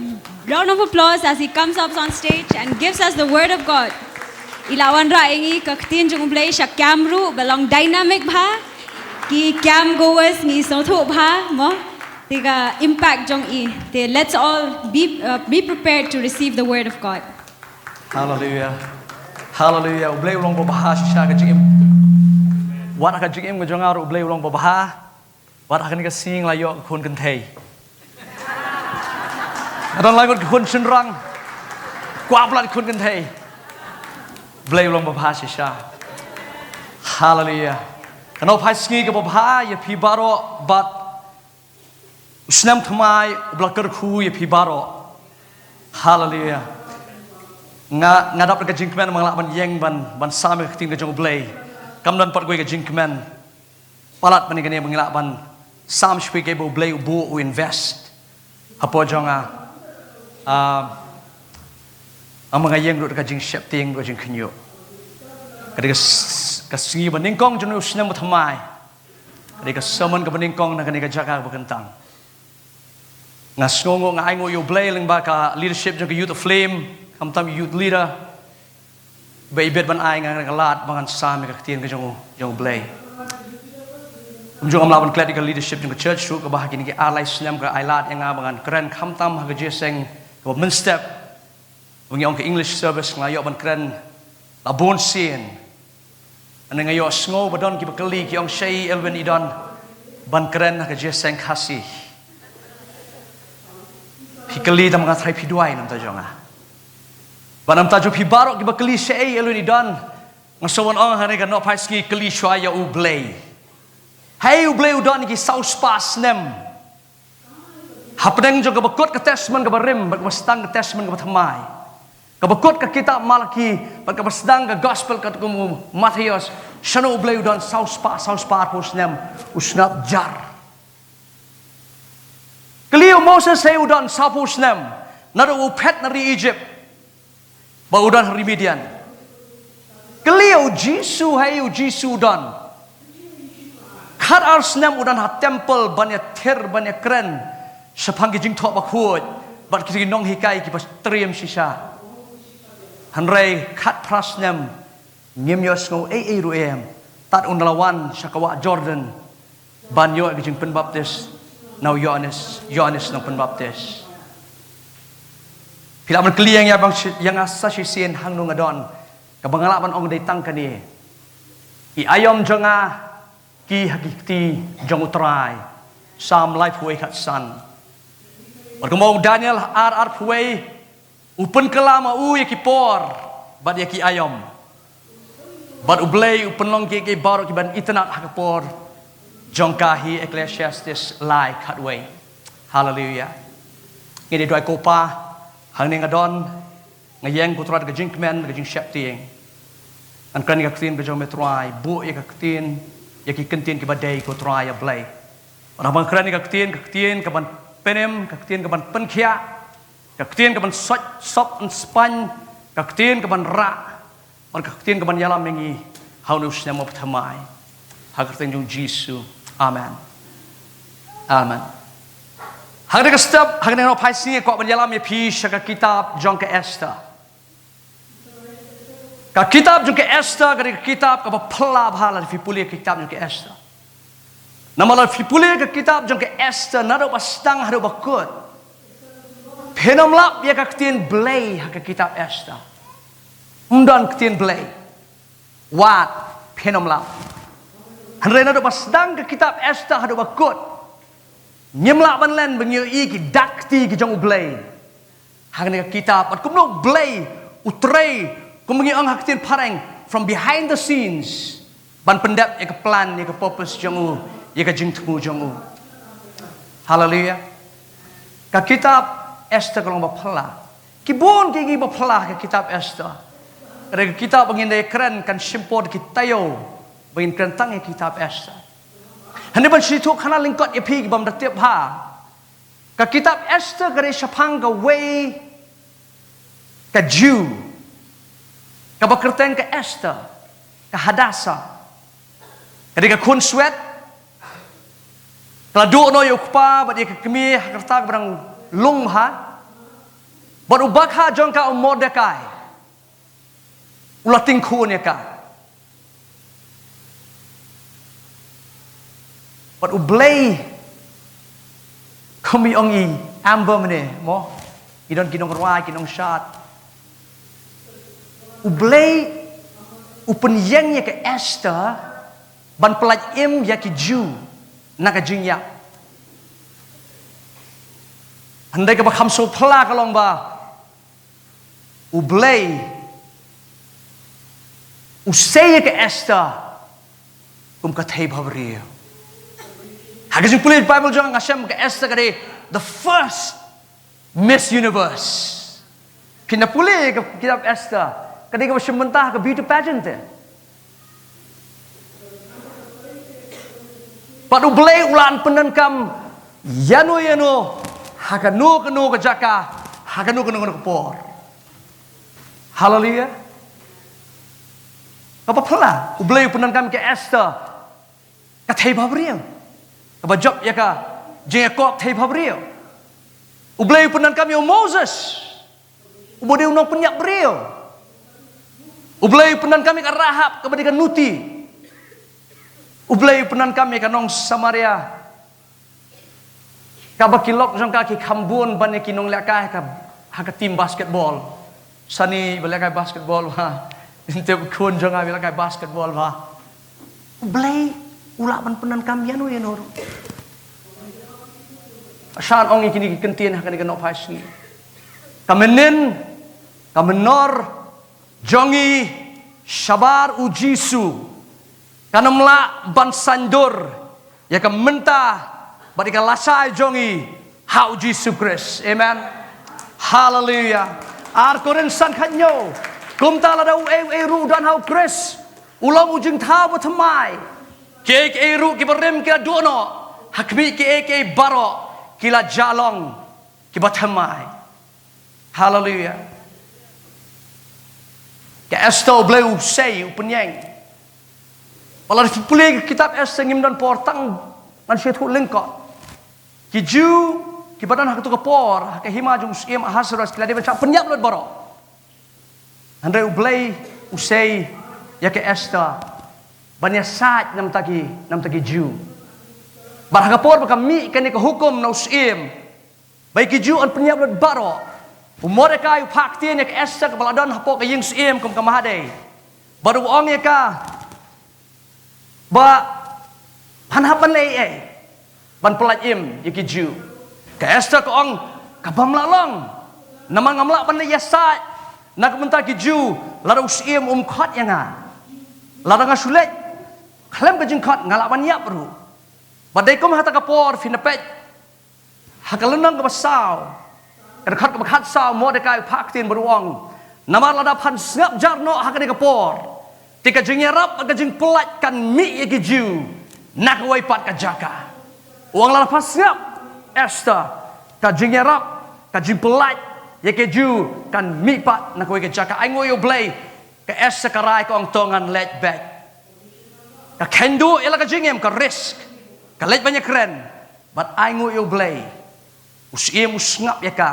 round of applause as he comes up on stage and gives us the word of God. I la wanrah ïa ngi ka ktien jong U Blei sha camp ruh ba long dynamic bha. Ki camp goers ngi sngewthuh bha mo. Te ka impact jong i. Te let's all be, uh, be prepared to receive the word of God. Hallelujah. Hallelujah. U Blei u long babha shisha ka jingim. Wat ka jingim ka jong nga ruh U Blei u long babha. Wat ha kane ka sngi nga la ïoh ka khun kynthei. Nga don lai ngut ka khun shynrang. Kwah palat ka khun kynthei. Blei u long babha shisha. Haleluya. Kano phai sngi kaba bha ïa phi baroh bad u snem thymmai uba la kyrkhu ïa phi baroh. Haleluya. Nga, nga dap da ka jingkmen ba nga lah ban ïeng ban, ban sam ïa ka ktien ka jong U Blei. Kam don pat kawei ka jingkmen. Palat mynne kane ba ngi lah ban sam sha phi kaei ba U Blei u buh, u invest hapoh jong nga. Ah, nga ïeng ruh da ka jingsheptieng, da ka jingkhynñiuh. Ka dei ka s-, ka sngi ba nyngkong jong u snem ba thymmai. Ka dei ka sermon kaba nyngkong na kane ka jaka kaba kyntang. Nga sngewnguh, nga ainguh ïa U Blei lyngba ka leadership jong ka Youth Aflame, khamtam youth leader. Ba i bit ban ai nga ka lad ba ngan sam ïa ka ktien ka jong U, jong U Blei. Kumjuh ngam lah ban klet ïa ka leadership jong ka church ruh, kaba ha kine ki ar lai snem ka ai lad ïa nga ba ngan kren khamtam ha ka jingïaseng kaba mynstep. Ba ngi ong ka English service, nga ïoh ban kren La bun sien. Ane nga ïohsngew ba don kiba kylli ki ong shaei Elwyn i don ban kren ha ka jingïaseng Khasi. Phi kylli da ma nga trai phi duwai namar jong nga. Ba namar jong phi baroh kiba kylli shaei Elwyn i don. Nga sa wan ong hangne ka nohphai sngi kylli shuwa ïa U Blei. Haei U Blei u don ïa ki saw spah snem. Hapdeng jong kaba kut ka Testament kaba rim bad kaba sdang ka Testament kaba thymmai. Kaba kut ka kitab Malaki bad kaba sdang ka Gospel katkum u Mathaios. Shano U Blei u don saw spah, saw spah arphew snem u sngap jar. Kylli ïa u Moses haei u don sawphew snem naduh u phet na ri Egypt. Ba u don ha ri Midian. Kylli ïa u Jisu haei u Jisu u don. Khatar snem u don ha temple ban ïathir ban ïakren shaphang ki jingthoh bakhuid bad ki nonghikai kiba triem shisha. Hynrei khatphra snem ngim ïohsngew ei ei ruh em. Tad un la wan sha ka wah Jordan ban ïoh ka jingpynbaptis na u Ïoannis, Ïoannis Nongpynbaptis. Phi lah ban kylli ïa nga bang shi-, ïa nga sa shisien hangno nga don. Kaba nga lah ban ong dei tang kane. Ki aïom jong nga ki ha ki kti jong U Trai. Salm laiphew wei khatsan. Bad kumba ong Daniel ar arphew wei, u pynkylla ma u ïa ki por bad ïa ki aïom. Bad U Blei u pynlong kiei kiei baroh kiban itynnad ha ka por jong ka hi. Ecclesiastes lai khatwei. Haleluia. Ngi dei duwai. Ko Pa, hangne nga don, nga ïeng ko Trai da ka jingkmen, da ka jingsheptieng. Ngan kren ïa ka ktien ka jong me Trai, buh ïa ka ktien, ïa ki kyntien kiba dei ko Trai ïa Blei. Bad haba nga kren ïa ka ktien, ka ktien kaban pynim, ka ktien kaban pynkhiah, ka ktien kaban sop, sop yn spaiñ, ka ktien kaban rah, bad ka ktien kaban ïalam ïa ngi ha une u snem uba thymmai. Ha ka kyrteng jong U Jisu. Amen. Amen. Hangne ka step, hangne ka nohphai sngi nga kwah ban ïalam ïa phi sha ka kitab jong ka Esther. Ka kitab jong ka Esther ka dei ka kitab kaba phylla bha lada phi pule ka kitab jong ka Esther. Namar lada phi pule ka kitab jong ka Esther naduh ba sdang haduh ba kut, phin ym lap ïa ka ktien Blei ha ka kitab Esther. Ym don ktien Blei. Wat, phin ym lap. Hynrei naduh ba sdang ka kitab Esther haduh ba kut, ngim lah ban len ba ngi ïohi ki dak kti ki jong U Blei. Hangne ka kitab, bad kumno U Blei u trei, kumba ngi ong ha ka ktien phareng, from behind the scenes, ban pyndep ïa ka plan, ïa ka purpose jong u, ïa ka jingthmu jong u. Haleluia. Ka kitab Esther ka long ba phylla. Ki bun kiei kiei ba phylla ha ka kitab Esther. Ka dei ka kitab ba ngin da kren, kan shim por ki taïew ba ngin kren tang ïa ka kitab Esther. Hynrei ban shu ïathuh khana lyngkot ïa phi ki bym da tip bha. Ka kitab Esther ka dei shaphang kawei ka Jiw kaba kyrteng ka Esther, ka Hadassah. Ka dei ka khun swet, ka la duh noh ïa u kpa bad ïa ka kmie ha ka rta kaba dang lung bha. Bad u bakha jong ka u Mordekai u la tyngkhun ïa ka. Bad U Blei, kum i ong i Amber mynne, mo, i don ki nongrwai, ki nongshad. U Blei u pynïeng ïa ka Esther ban pyllait im ïa ki Jiw na ka jingïap. Hynrei kaba kham sngewphylla ka long ba U Blei u sei ïa ka Esther kum ka thei bhabriew. Ha ka jingpule Bible jong nga shem ka Esther ka dei the first Miss Universe. Phin da pule ka kitab Esther, ka dei kaba shim bynta ha ka beauty pageant te. Bad U Blei u la pyndonkam ïano ïano, ha kano kano ka jaka, ha kano kano ka por. Haleluia. Kaba phylla, U Blei u pyndonkam ïa ka Esther, ka thei bhabriew, kaba jop ïa ka jingïakop thei bhabriew. U Blei u pyndonkam ïa u Moses, uba dei u nongpynïap briew. U Blei u pyndonkam ïa ka Rahab, kaba dei ka nuti. U Blei u pyndonkam ïa ka nong Samaria, kaba ki lok jong ka ki kham bun ban ïa ki nonglehkai ha ka, ha ka team basketball. Sani ba lehkai basketball, ha. Ynda u khun jong nga u la kai basketball bha. U Blei u lah ban pyndonkam ïano ïano ruh. Shan ong ïa kine ki kyntien ha kane ka nohphai sngi. Ka mynnin, ka mynnor jong ngi shabar u Jisu, kan ym lah ban saiñdur ïa ka mynta bad ïa ka lashai jong ngi ha u Jisu Khrist. Amen. Haleluya. Ar Korinth san khathynñiew. Kumta lada uei uei ruh u don ha u Khrist, u long u jingthaw bathymmai. Kiei kiei ruh kiba rim ki la duh noh, ha khmih kiei kiei baroh ki la jah long kiba thymmai. Haleluya. Ka Esther, u Blei u sei, u pynïeng. Ba lada phi pule ka kitab Esther, ngim don por tang ngan shu ïathuh lyngkot. Ki Jiw kiba don ha kato ka por ha ka hima jong u syiem Ahasuerus ki la dei ban shah pynïap lut baroh. Hynrei u Blei u sei ïa ka Esther ban ïasaid na bynta ki, na bynta ki Jiw. Bad ha ka por ba ka mih kane ka hukum na u syiem ba ïa ki Jiw yn pynïap lut baroh, u Mordekai u phah ktien ïa ka Esther kaba la don hapoh ka ïing syiem kum ka mahadei. Bad u ong ïa ka ba phan hap ban leh ei ei ban pyllait im ïa ki Jiw. Ka Esther ka ong, ka bym lah long. Namar ngam lah ban leit ïasaid na ka bynta ki Jiw lada u syiem um khot ïa nga. Lada nga shu leit khlem ka jingkhot nga lah ban ïap ruh. Bad dei kum ha kata ka por, phin ïa peit ha ka lynnong kaba saw, ka dkhot kaba khatsaw, Mordekai u phah ktien bad u ong, namar lada phan sngap jar noh ha kane ka por, te ka jingïarap, ka jingpyllait kan mih ïa ki Jiw na kawei pat ka jaka. U ong lada phan sngap Esther, ka jingïarap, ka jingpyllait ïa ki Jiw kan mih pat na kawei ka jaka. Ai nguh ïa u Blei, ka Esther ka rai, ka ong to ngan leit beit. Ka kheiñ duh ïa la ka jingim, ka risk, ka leit ban ïakren. Bad ai nguh ïa u Blei, u syiem u sngap ïa ka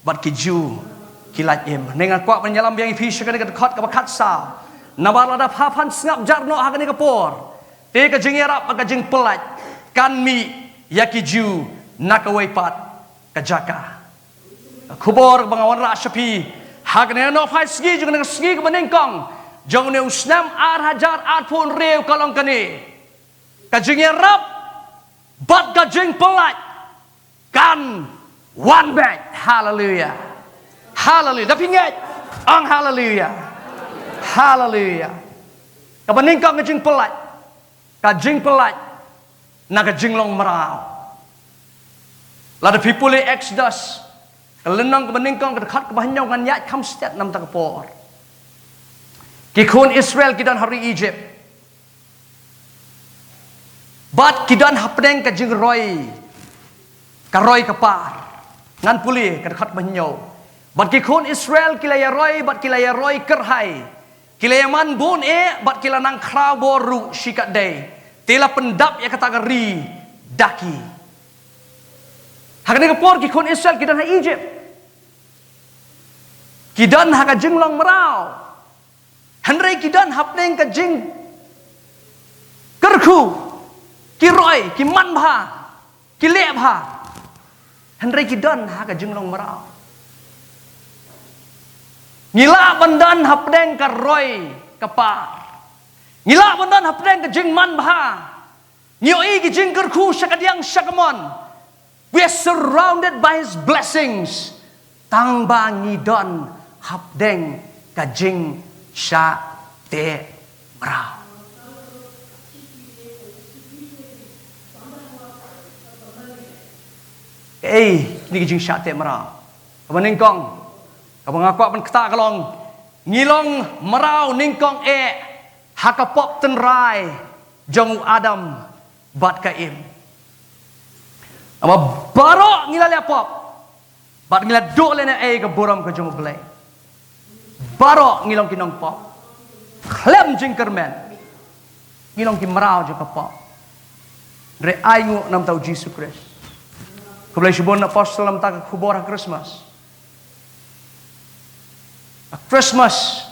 bad ki Jiw ki lait im. Hynrei nga kwah ban ïalam biang ïa phi sha kane ka dkhot kaba khatsaw, namar lada pha phan sngap jar noh ha kane ka por, te ka jingïarap, ka jingpyllait kan mih ïa ki Jiw na kawei pat ka jaka. Ka khubor ba nga wanrah sha phi ha kane ka nohphai sngi jong kane ka sngi kaba nyngkong jong une u snem ar hajar arphew hynriew ka long kane: ka jingïarap bad ka jingpyllait kan wan beit. Haleluya. Haleluya. Da phi ngeit? Ong haleluya. Haleluya. Kaba nyngkong ka jingpyllait, ka jingpyllait na ka jinglong mraw. Lada phi pule Exodus, ka lynnong kaba nyngkong, ka dkhot kaba hynñiew, ngan ïaid kham stet na bynta ka por. Ki khun Israel ki don ha ri Egypt bad ki don hapdeng ka jingroi, ka roi ka par. Ngan pule ka dkhot ba hynñiew. Bad ki khun Israel ki la ïaroi, bad ki la ïaroi kyrhai, ki la ïaman bun eh, bad ki la nang khraw bor ruh shikatdei. Te la pyndap ïa kata ka ri da ki. Ha kane ka por ki khun Israel ki don ha Egypt, ki don ha ka jinglong mraw. Hynrei ki don hapdeng ka jingkyrkhu, ki roi, ki man bha, ki leh bha. Hynrei ki don ha ka jinglong mraw. Ngi lah ban don hapdeng ka roi ka par. Ngi lah ban don hapdeng ka jingman bha. Ngi ïohi ki jingkyrkhu sha kadiang sha kamon. We are surrounded by his blessings. Tang ba ngi don hapdeng ka jingshah teh mraw. Ei, kine ki jingshah teh mraw. Kaba nyngkong, kaba nga kwah ban ktah ka long, ngi long mraw nyngkong eh ha ka pop tynrai jong u Adam bad ka Im. Namar baroh ngi la leh pop bad ngi la duh lehnohei ka burom ka jong U Blei. Baroh ngi long ki nongpop. Khlem jingkyrmen ngi long ki mraw jong ka pop. Hynrei ai nguh na bynta U Jisu Khrist. Khublei shibun apostol na bynta ka khubor ha Christmas. Ha Christmas,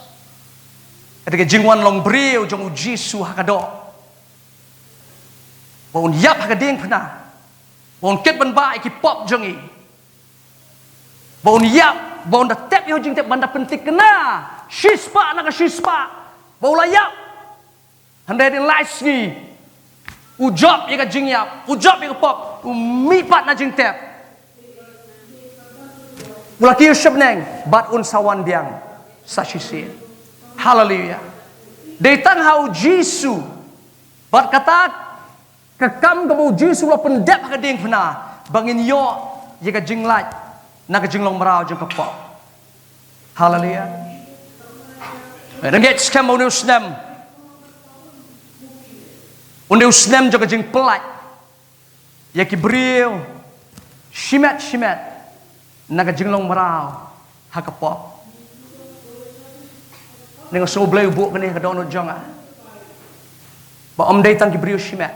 kata ka jingwan long briew jong U Jisu ha ka doh, ba un ïap ha ka diengphna, ba un kit ban bah ïa ki pop jong ngi, ba un ïap, ba un da tep ïa u jingtep, ban da pynthikna shispah na ka shispah ba u la ïap. Hynrei hadien lai sngi u jop ïa ka jingïap, u jop ïa ka pop, u mihpat na jingtep. U la kiew sha bneng bad un sa wan biang sa shisien. Haleluia. Dei tang ha u Jisu. Bad kata ka kam kaba u Jisu u la pyndep ha ka diengphna ba ngin ïoh ïa ka jinglait na ka jinglong mraw jong ka pop. Haleluia. Ngi ngeit skhem ba une u snem, une u snem jong ka jingpyllait ïa ki briew shimet shimet na ka jinglong mraw ha ka pop. Nga sngew U Blei u buh kane ha ka dohnud jong nga ba ym dei tang ki briew shimet,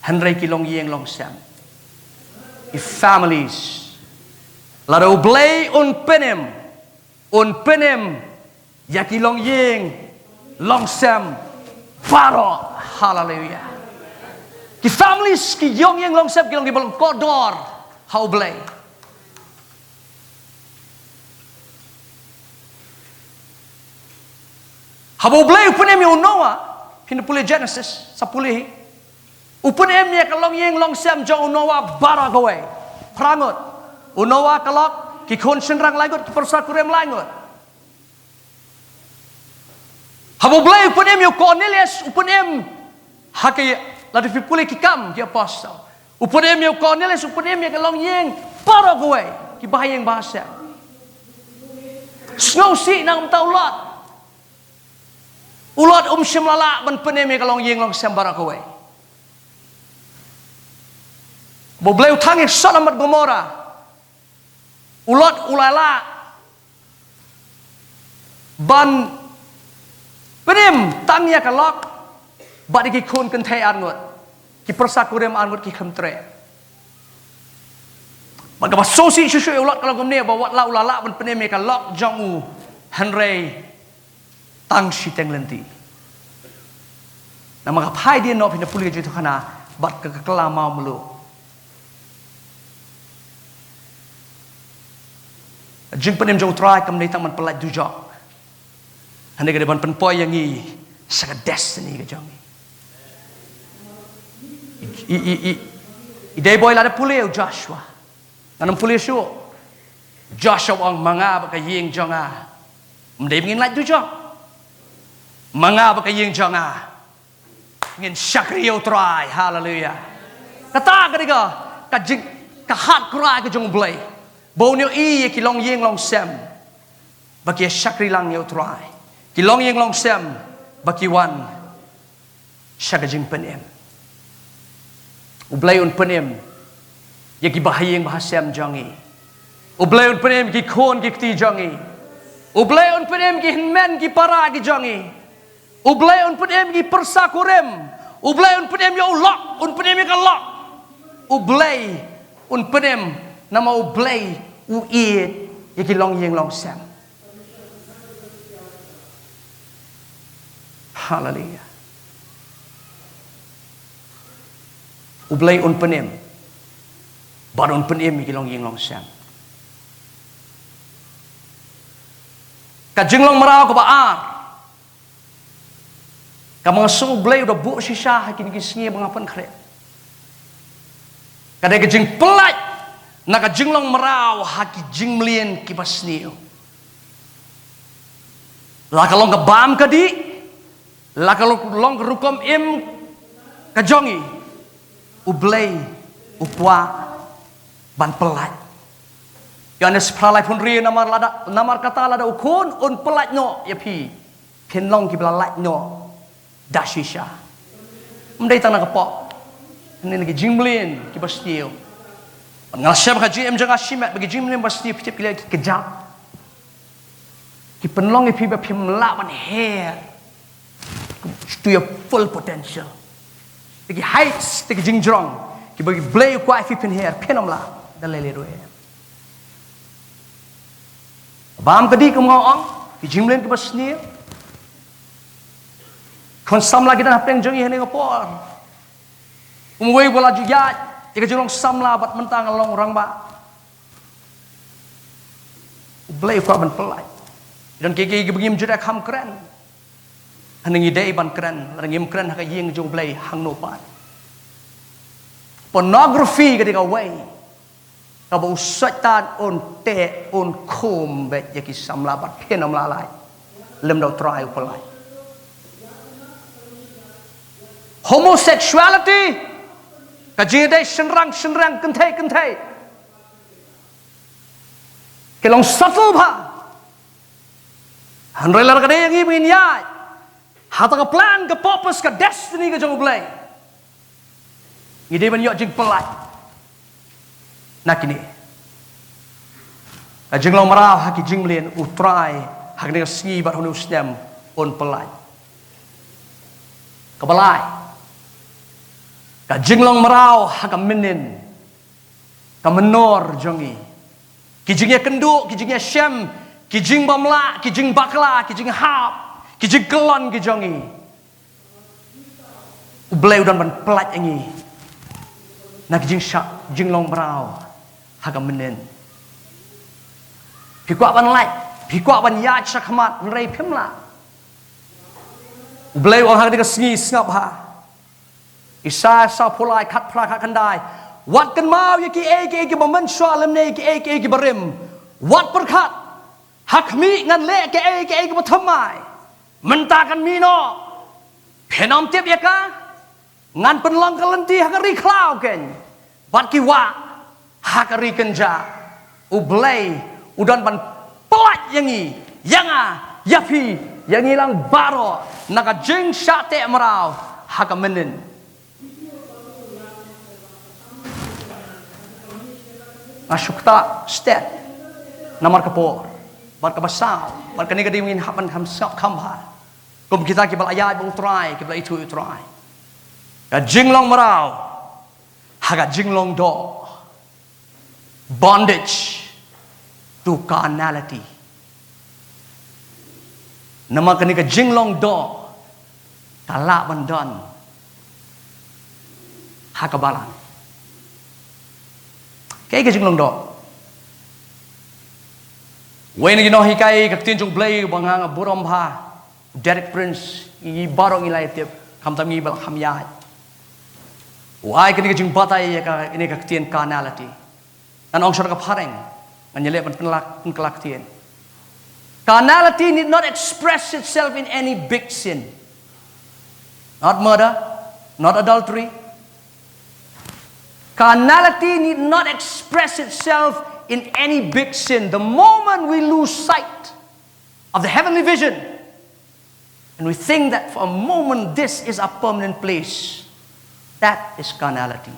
hynrei ki longïing longsem, ki families. Lada U Blei un pynim, un pynim ïa ki longïing longsem baroh. Haleluia. Ki families, ki longïing longsem ki long kiba long kordor ha U Blei. Haba U Blei u pynim ïa u Noah, phin pule Genesis, sa pule hi. U pynim ïa ka longïing longsem jong u Noah baroh kawei. Phra ngut. U Noah ka lok, ki khun shynrang lai ngut, ki pyrsa kurim lai ngut. Haba U Blei u pynim ïa u Cornelius, u pynim ha ki, lada phi pule Ki Kam ki Apostol. U pynim ïa u Cornelius, u pynim ïa ka longïing baroh kawei, ki bahaïing bahasem. Sngewsih na ka bynta u Lot. U Lot um shym la lah ban pynim ïa ka longïing longsem baroh kawei. Ba U Blei u thang ïa Sodom bad Gomorrah, u Lot u la lah ban pynim tang ïa ka lok bad ïa ki khun kynthei ar ngut, ki pyrsa kurim ar ngut, ki khlem treh. Bad kaba sngewsih shuh shuh ïa u Lot ka long kumne, ba wat la u la lah ban pynim ïa ka lok jong u, hynrei tang shiteng lynti. Namar ka phai dien noh, phin pule ka jingïathuhkhana bad ka, ka kylla mawmluh. Jingpynim jong U Trai kam dei tang ban pyllait dujok, hynrei ka dei ban pynpoi ïa ngi sha ka destiny ka jong ngi. I, i, i, i, i dei boi lada pule ïa u Joshua. Ngan ym pule shuh. Joshua u ong, ma nga bad ka ïing jong nga, ym dei ba ngin lait dujok. Ma nga bad ka ïing jong nga, ngin shakri ïa U Trai. Haleluia. Kata ka dei ka, ka jing, ka heart cry ka jong U Blei, ba un ïohi ïa ki longïing longsem ba ki ïa shakri lang ïa U Trai, ki longïing longsem ba ki wan sha ka jingpynim. U Blei un pynim ïa ki bahaïing bahasem jong ngi. U Blei un pynim ki khun ki kti jong ngi. U Blei un pynim ki hynmen ki para ki jong ngi. U Blei un pynim ki pyrsa kurim. U Blei un pynim ïa u lok, un pynim ïa ka lok. U Blei un pynim, namar U Blei u ïeit ïa ki longïing longsem. Haleluia. U Blei un pynim bad un pynim ïa ki longïing longsem. Ka jinglong mraw kaba ar, kaba nga sngew U Blei u da buh shisha ha kine ki sngi ba nga pynkhreh, ka dei ka jingpyllait na ka jinglong mraw ha ki jingmlien kiba sniew. La ka long ka bam ka dih, la ka long, long ka rukom im ka jong ngi, U Blei u kwah ban pyllait. Ïoannis phra laiphew hynriew, namar lada, namar kata lada U Khun un pyllait noh ïa phi, phin long kiba la lait noh da shisha. Ym dei tang na ka pop, hynrei na ki jingmlien kiba sniew. Nga la shem ha ka jingim jong nga shimet ba ki jingmlien ba sniew phi tip ki leh ki kjat. Ki pynlong ïa phi ba phim lah ban her to your full potential. Te ki heights, te ki jingjrong kiba U Blei u kwah ïa phi phin her, phin ym lah da lei lei ruh. Bam ka dih kum nga ong, ki jingmlien kiba sniew. Khun samla ki don hapdeng jong ngi ha kane ka por. Kumwei ba la ju ïaid ïa ka jinglong samla bad mynta nga long rangbah. U Blei u kwah ban pyllait. Don kiei kiei kiba ngim ju da kham kren. Hynrei ngi dei ban kren, lada ngim kren ha ka ïing jong U Blei hangno pat. Pornography ka dei kawei kaba u Soitan un teh, un khum beit ïa ki samla bad phin ym lah lait. Lymda U Trai u pyllait. Homosexuality, ka jingïadei shynrang shynrang, kynthei kynthei, ki long subtle bha. Hynrei lada ka dei ïa ngi ba ngin ïaid ha kata ka plan, ka purpose, ka destiny ka jong U Blei, ngi dei ban ïoh jingpyllait na kine. Ka jinglong mraw ha ki jingmlien, U Trai ha kane ka sngi bad ha une u snem un pyllait. Kaba lai, ka jinglong mraw ha ka mynnin, ka mynnor jong ngi. Ki jingïakynduh, ki jingïashem, ki jingbym lah, ki jingbakla, ki jinghap, ki jingkyllon ki jong ngi, U Blei u don ban pyllait ïa ngi na ki jingshah jinglong mraw ha ka mynnin. Phi kwah ban lait, phi kwah ban ïaid shakhmat, hynrei phim lah. U Blei u ong ha kane ka sngi, sngap bha. Isaiah sawphew lai, khatphra, khatkhyndai. Wat kynmaw ïa kiei kiei kiba mynshuwa lymne ïa kiei kiei kiba rim. Wat pyrkhat, ha khmih ngan leh kiei kiei kiba thymmai. Mynta kan mih noh, phin ym tip ïa ka. Ngan pynlong ka lynti ha ka ri khlaw keiñ bad ki wah ha ka ri kynjah. U Blei u don ban pyllait ïa ngi, ïa nga, ïa phi, ïa ngi lang baroh na ka jingshah teh mraw ha ka mynnin. Nga shu ktah stet namar ka por bad kaba saw bad kane ka dei, ngin hap ban kham sngap kham bha kum kita kiba la ïaid bad U Trai, kiba la ithuh ïa U Trai. Ka jinglong mraw ha ka jinglong doh. Bondage to carnality. Namar kane ka jinglong doh ka lah ban don ha ka balang. Kaei ka jinglong doh? Wei na ki nonghikai ka ktien jong U Blei ba nga nga burom bha, Derek Prince, ngi baroh ngi la ïa tip, khamtam ngi ba la kham ïaid, u ai kane ka jingbatai ïa kane ka ktien carnality. Ngan ong sha ka phareng, ngan ïaleh ban pynkylla, pynkylla ktien. Carnality need not express itself in any big sin. Not murder, not adultery. Carnality need not express itself in any big sin. The moment we lose sight of the heavenly vision, and we think that for a moment this is a permanent place, that is carnality.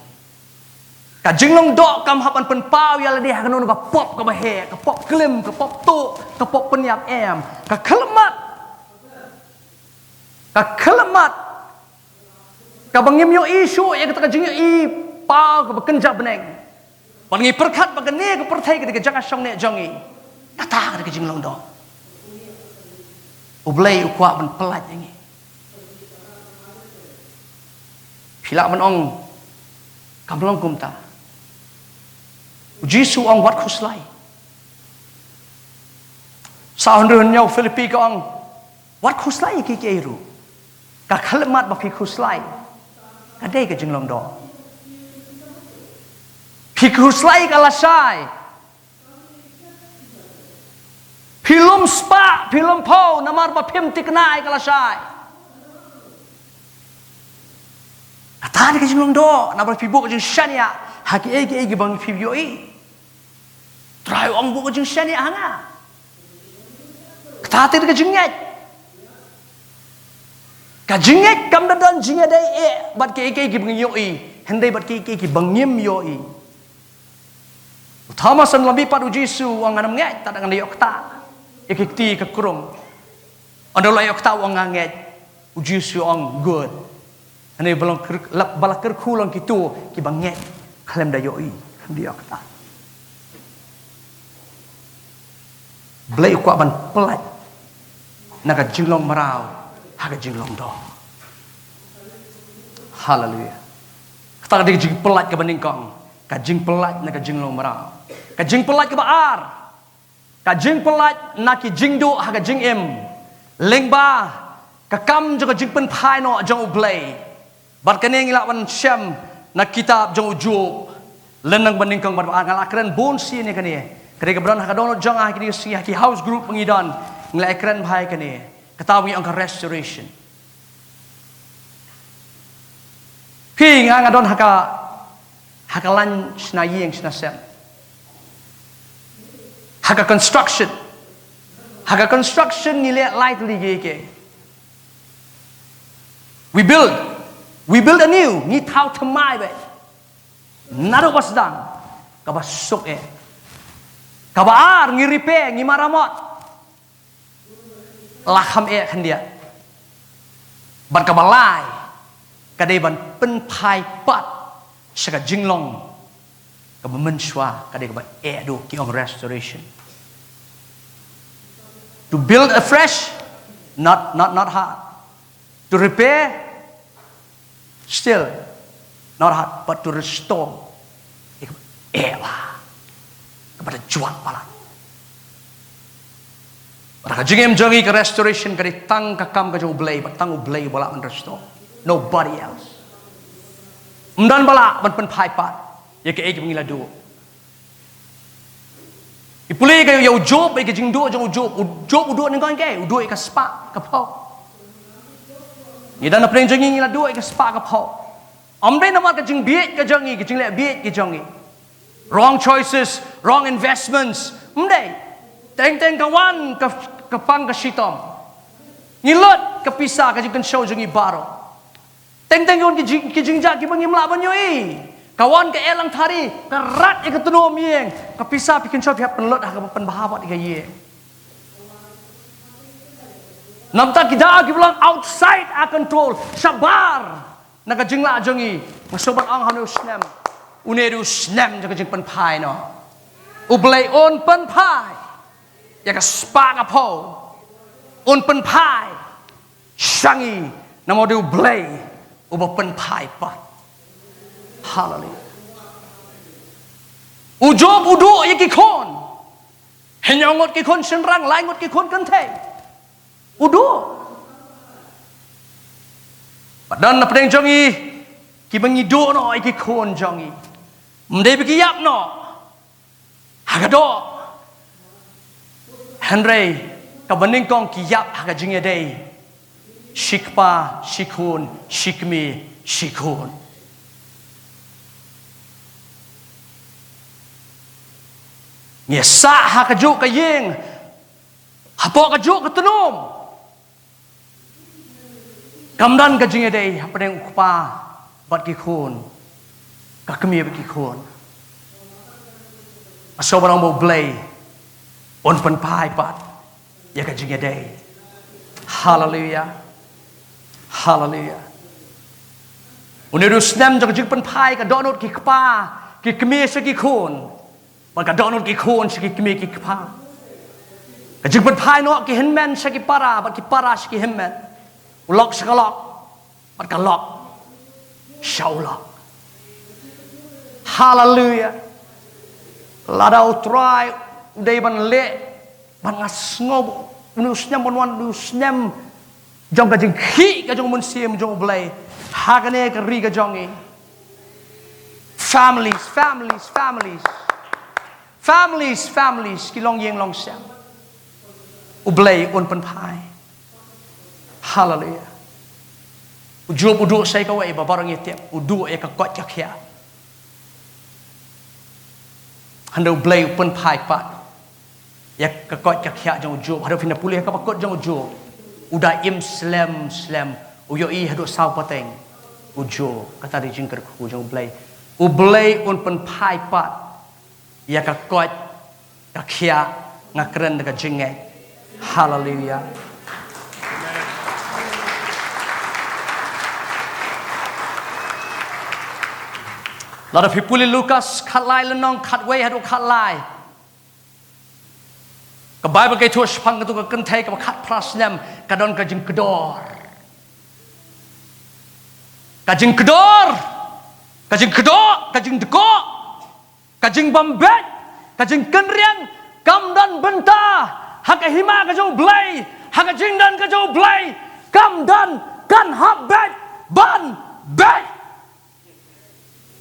Ka jinglong doh kam hap ban pynpaw ïa lade ha kano kano ka pop kaba heh, ka pop klim, ka pop tuh, ka pop pynïap, em, ka khyllipmat. Ka khyllipmat kaba ngim ïohi shuh ïa kata ka jingïohi paw kaba kynja bneng. Bad ngi pyrkhat ba kane ka pyrthei ka dei ka jaka shong neh jong ngi. Kata ka dei ka jinglong doh. U Blei u kwah ban pyllait ïa ngi. Phi lah ban ong, kam long kumta. U Jisu u ong, wat khuslai. Sa hynriew hynñiew Philippi ka ong, wat khuslai ïa kiei kiei ruh. Ka khyllipmat ba phi khuslai ka dei ka jinglong doh. Phi khuslai ka lashai. Phi lum spah, phi lum phew namar ba phim thikna ïa ka lashai. Kata dei ka jinglong doh, namar phi buh ka jingshaniah ha kiei kiei kiba phim ïohi. Trai u ong, buh ka jingshaniah ha nga. Kata te ka jingngeit. Ka jingngeit kam da don jingïadei eh bad kiei kiei kiba ngi ïohi, hynrei bad kiei kiei kiba ngim ïohi. U Thomas un lynti pat, u Jisu u ong, ngan ym ngeit tad haduh ngan da ïoh ktah ïa ki kti ka krung. Hynda u la ïoh ktah u ong, nga ngeit. U Jisu u ong, good. Hynrei ba long kyr-, la, ba la kyrkhu long kito kiba ngeit khlem da ïohi, khlem da ïoh ktah. Blei u kwah ban pyllait na ka jinglong mraw ha ka jinglong doh. Haleluia. Kata ka dei ka jingpyllait kaba nyngkong, ka jingpyllait na ka jinglong mraw. Ka jingpyllait kaba ar, Ka jingpyllait na ki jingduh ha ka jingim lyngba ka kam jong ka jingpynphai noh jong U Blei. Bad kane ngi lah ban shem na kitab jong u Job. Lynnong banyngkong bad ba nga lah kren bun sien ïa kane. Ka dei kaba don ha ka dohnud jong nga ha kine ki sngi ha ki house group ba ngi don. Ngi lah kren bha ïa kane. Kata ba ngi ong ka restoration. Phi nga nga don ha ka, ha ka lain shna ïing shna sem. Ha ka construction. Ha ka construction ngi leh lai tylli ki, ki. We build. We build anew. Ngi thaw thymmai beit. Naduh ba sdang. Kaba suk eh. Kaba ar ngi repair, ngi maramot. La kham eh khyndiat. Bad kaba lai, ka dei ban pynphai pat sha ka jinglong kaba mynshuwa, ka dei kaba eh duh, ki ong restoration. To build afresh, not, not, not hard. To repair, still not hard, but to restore, eh, eh, ba, kaba da jwat palat. Bad ka jingim jong ngi ka restoration ka dei tang ka kam ka jong U Blei, bad tang U Blei ba lah ban restore. Nobody else. Ym don ba lah ban pynphai pat ïa kaei kaba ngi la duh. Phi pule ka ïa u Job, ïa ka jingduh jong u Job. U Job u duh nyngkong kaei, u duh ïa ka spah ka phew. Ngi don na pdeng jong ngi ngi la duh ïa ka spah ka phew. Ym dei namar ka jingbieit ka jong ngi, ka jingleh bieit ka jong ngi. Wrong choices, wrong investments. Ym dei. Teng teng ka wan ka, ka pang ka shitom. Ngi lut ka pisa ka jingkynshew jong ngi baroh. Teng teng ka wan ki jing, ki jingjia kiba ngim lah ban ïohi. Ka wan ka elang thari, ka rat ïa ka tnum ïing. Ka pisa phi kynshew phi hap pynlut ha kaba pynbha bad ïa ka ïing. Namar ki daw kiba long outside our control. Shabar. Na ka jinglah jong ngi. Nga sngewbha ban ong ha une u snem. Une u snem jong ka jingpynphai noh. U Blei un pynphai ïa ka spah ka phew. Un pynphai sha ngi namar u dei U Blei uba pynphai pat. Haleluia. U Job u duh ïa ki khun. Hynñiew ngut ki khun shynrang, lai ngut ki khun kynthei. U duh. Bad don na pdeng jong ngi kiba ngi duh noh ïa ki khun jong ngi. Ym dei ba ki ïap noh ha ka doh. Hynrei kaba nyngkong ki ïap ha ka jingïadei shi kpa shi khun, shi kmie shi khun. Ngi sah ha kajuh ka ïing, hapoh kajuh ka tnum. Kam don ka jingïadei hapdeng u kpa bad ki khun, ka kmie bad ki khun. Nga sngewbha ban ong ba U Blei un pynphai pat ïa ka jingïadei. Haleluia. Haleluia. Une u snem jong ka jingpynphai, ka dohnud ki kpa ki kmie sha ki khun. Bad ka dohnud ki khun sha ki kmie ki kpa. Ka jingpynphai noh ki hynmen sha ki para, bad ki para sha ki hynmen. U lok sha ka lok, bad ka lok sha u lok. Haleluia. Lada U Trai u dei ban leh, bad nga sngew une u snem ban wan une u snem jong ka jingkhih ka jong U Mynsiem jong U Blei ha kane ka ri ka jong ngi. Families, families, families. Families, families, ki longïing longsem. U Blei un pynphai. Haleluia. U Job u duh sa ïa kawei ba baroh ngi tip, u duh ïa ka koit ka khiah. Hynrei U Blei u pynphai pat ïa ka koit ka khiah jong u Job. Haduh phin da pule ha kaba kut jong u Job, u da im slem slem, u ïohi haduh saw pateng u Job. Kata dei jingkyrkhu jong U Blei. U Blei un pynphai pat ïa ka koit ka khiah. Nga kren da ka jingngeit. Haleluia. Lada phi pule Lukas khatlai lynnong khatwei haduh khatlai. Ka Baibl ka ïathuh shaphang katu ka kynthei kaba khatphra snem, ka don ka jingkdor. Ka jingkdor, ka jingkdoh, ka jingdkoh, ka jingbym beit, ka jingkynriang, Kam don bynta ha ka hima ka jong U Blei, ha ka jingdon ka jong U Blei. Kam don, kan hap beit ban beit.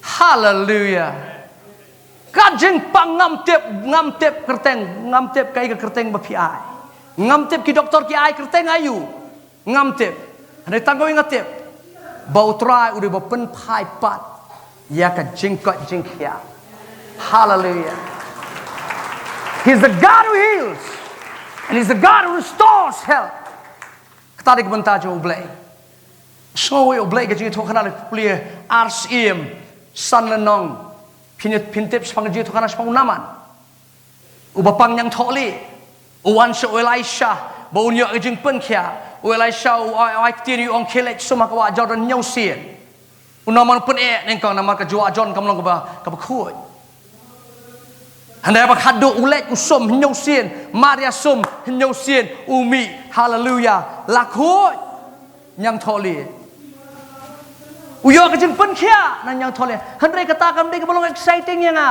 Haleluya. Ka jingpang ngam tip, ngam tip kyrteng, ngam tip kaei ka kyrteng ba phi ai. Ngam tip ki doktor ki ai kyrteng aïu. Ngam tip. Hynrei tang kawei nga tip, ba U Trai u dei uba pynphai pat ïa ka jingkoit jingkhiah. Haleluya. He's the God who heals. And he's the God who restores health. Kata dei ka bynta jong U Blei. Sngewbha U Blei ka jingïathuhkhana, la pule ar Syiem san lynnong. Phin, phin tip shaphang ka jingïathuhkhana shaphang u Naaman uba pang ñiangthohlieh. U wan sha u Elisha ba un ïoh ka jingpynkhiah. U Elisha u ai, u ai ktien, u ong, khie leit sum ha ka wah Jordan hynñiew sien. U Naaman u pyneh nyngkong namar ka wah Jordan kam long kaba, kaba khuid. Hynrei ba khadduh u leit u sum hynñiew sien, mar ïa sum hynñiew sien, u mih, haleluya, la khuid. Ñiangthohlieh. U ïoh ka jingpynkhiah na ñiangthohlieh. Hynrei kata kam dei kaba long exciting ïa nga.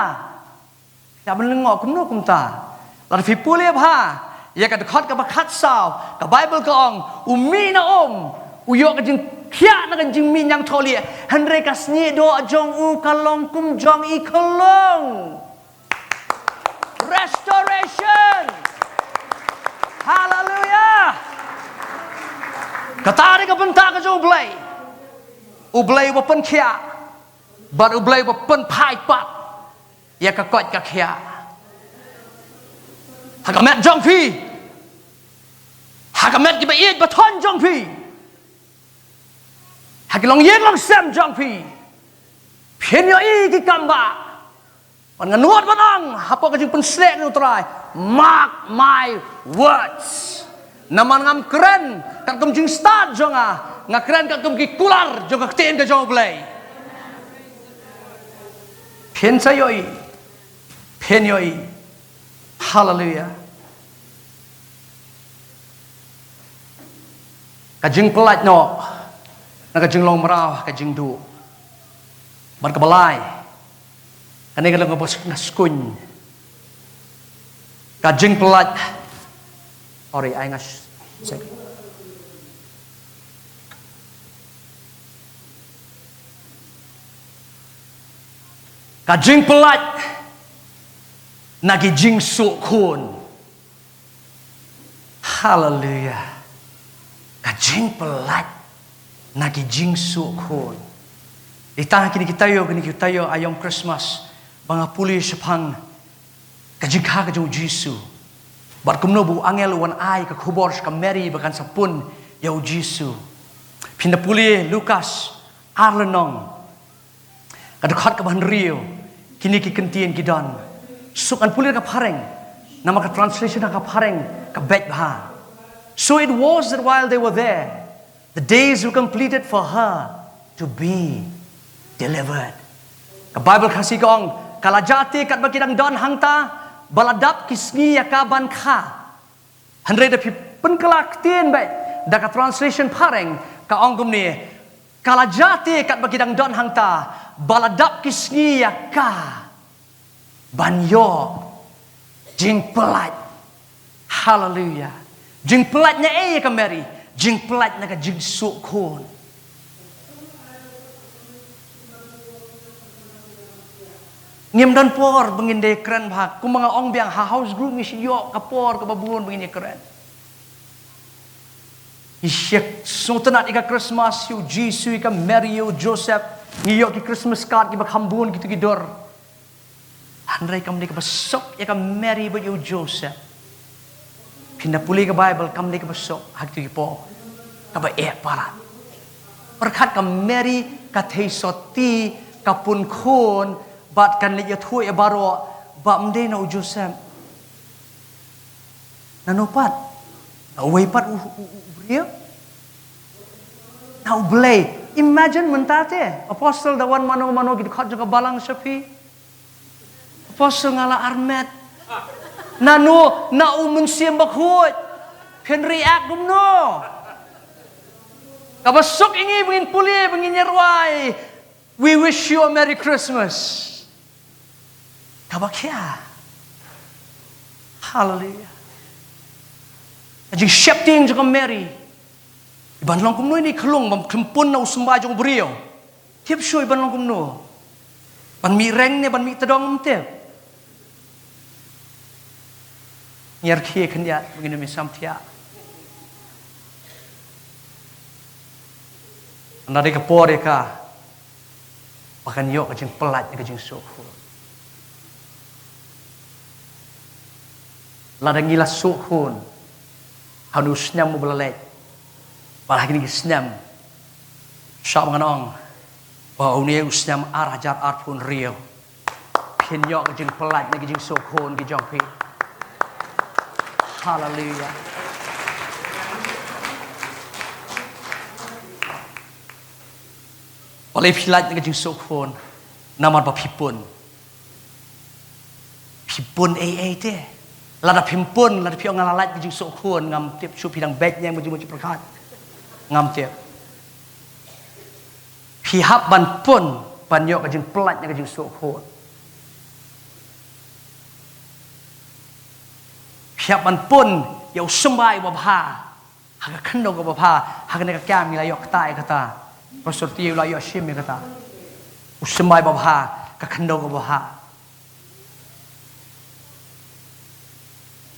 Ïa ban lyngngoh kumno kumta. Lada phi pule bha ïa ka dkhot kaba khatsaw, ka Baibl ka ong, u mih na um, u ïoh ka jingkhiah na ka jingmih ñiangthohlieh. Hynrei ka snieh doh jong u ka long kum jong i khlong. Restoration. Haleluya. Kata dei ka bynta ka jong U Blei. U Blei uba pynkhiah bad U Blei uba pynphai pat ïa ka koit ka khiah. Ha ka met jong phi, ha ka met kiba ïeit ba thon jong phi, ha ki longïing longsem jong phi, phin ïohi ki kam ba, ban nga nud ban ong hapoh ka jingpynshlur U Trai, mark my words. Namar ngam kren katkum jingstad jong nga, nga kren katkum ki kular jong ka ktien ka jong U Blei. Phin sa ïohi, phin ïohi. Haleluya. Ka jingpyllait noh na ka jinglong mraw, ka jingduh. Bad kaba lai, kane ka long kaba suk na skuin. Ka jingpyllait. Ori, ai nga s-, sek. Ka jingpyllait na ki jingsuk khun. Haleluya. Ka jingpyllait na ki jingsuk khun. Ita kine ki taïew, kine ki taïew aïom Christmas, ba nga pule shaphang ka jingkha ka jong u Jisu. Bad kumno ba u angel u wan ai ka khubor sha ka Mary ba kan sa pun ïa u Jisu. Phin da pule Lukas ar lynnong, ka dkhot kaba hynriew, kine ki kyntien ki don. Suk ngan pule ka phareng, namar ka translation ha ka phareng ka beit bha. So it was that while they were there, the days were completed for her to be delivered. Ka Baibl Khasi ka ong, ka la jia te katba ki dang don hangta, ba la dap ki sngi ïa ka ban kha. Hynrei da phi pynkylla ktien beit da ka translation phareng, ka ong kumne, ka la jia te katba ki dang don hangta, ba la dap ki sngi ïa ka ban ïoh jingpyllait. Haleluya. Jingpyllait na ei ïa ka Mary? Jingpyllait na ka jingsuk khun. Ngim don por ba ngin dei kren bha, kumba nga ong biang, ha house group ngi shu ïoh ka por kaba bun ba ngin ïa kren. Ngi shu sngewtynnat ïa ka Christmas, ïa u Jisu, ïa ka Mary, ïa u Joseph. Ngi ïoh ki Christmas card kiba kham bun kito ki dur. Hynrei kam dei kaba suk ïa ka Mary bad ïa u Joseph. Phin da pule ka Baibl, kam dei kaba suk ha kito ki por. Kaba eh palat. Pyrkhat, ka Mary ka thei sotti, ka pun khun, bad kan leit ïathuh ïa baroh ba ym dei na u Joseph. Na no pat? Na uwei pat u, u, u, u briew? Na U Blei. Imagine mynta te, apostle da wan mano mano ki dkhot jong ka balang sha phi. Apostle, nga la armet. Na no, na u Mynsiem Bakhuid. Phin react kumno? Kaba suk ïa ngi ba ngin pule, ba ngin ïa rwai, "We wish you a Merry Christmas." Kaba khia. Haleluia. Ka jingsheptieng jong ka Mary. Iban long kumno ine i khyllung bym khlem pun na u symbai jong u briew. Tip shuh iban long kumno. Ban mih reng ne ban mih tdong ym tip. Ngi ïa khie khyndiat, ngin ym sam thiah. Ynda dei ka por ïa ka ba kan ïoh ka jingpyllait na ka jingsuk khun. Lada ngi la suk khun ha une u snem uba la leit, bad ha kine ki snem, shah ba ngan ong ba une u snem ar hajar arphew hynriew, phin ïoh ka jingpyllait na ka jingsuk khun ka jong phi. Haleluia. Balei phi lait na ka jingsuk khun? Namar ba phi pun. Phi pun ei ei te. Lada phim pun, lada phi ong nga la lait na ka jingsuk khun, ngam tip shuh phi dang beit ïa nga ba jingmut jingpyrkhat. Ngam tip. Phi hap ban pun ban ïoh ka jingpyllait na ka jingsuk khun. Phi hap ban pun ïa u symbai uba bha ha ka khyndew kaba bha, ha kane ka kam ngi la ïoh kata ïa kata. Pastor T U la ïoh shim ïa kata. U symbai ba bha, ka khyndew kaba bha.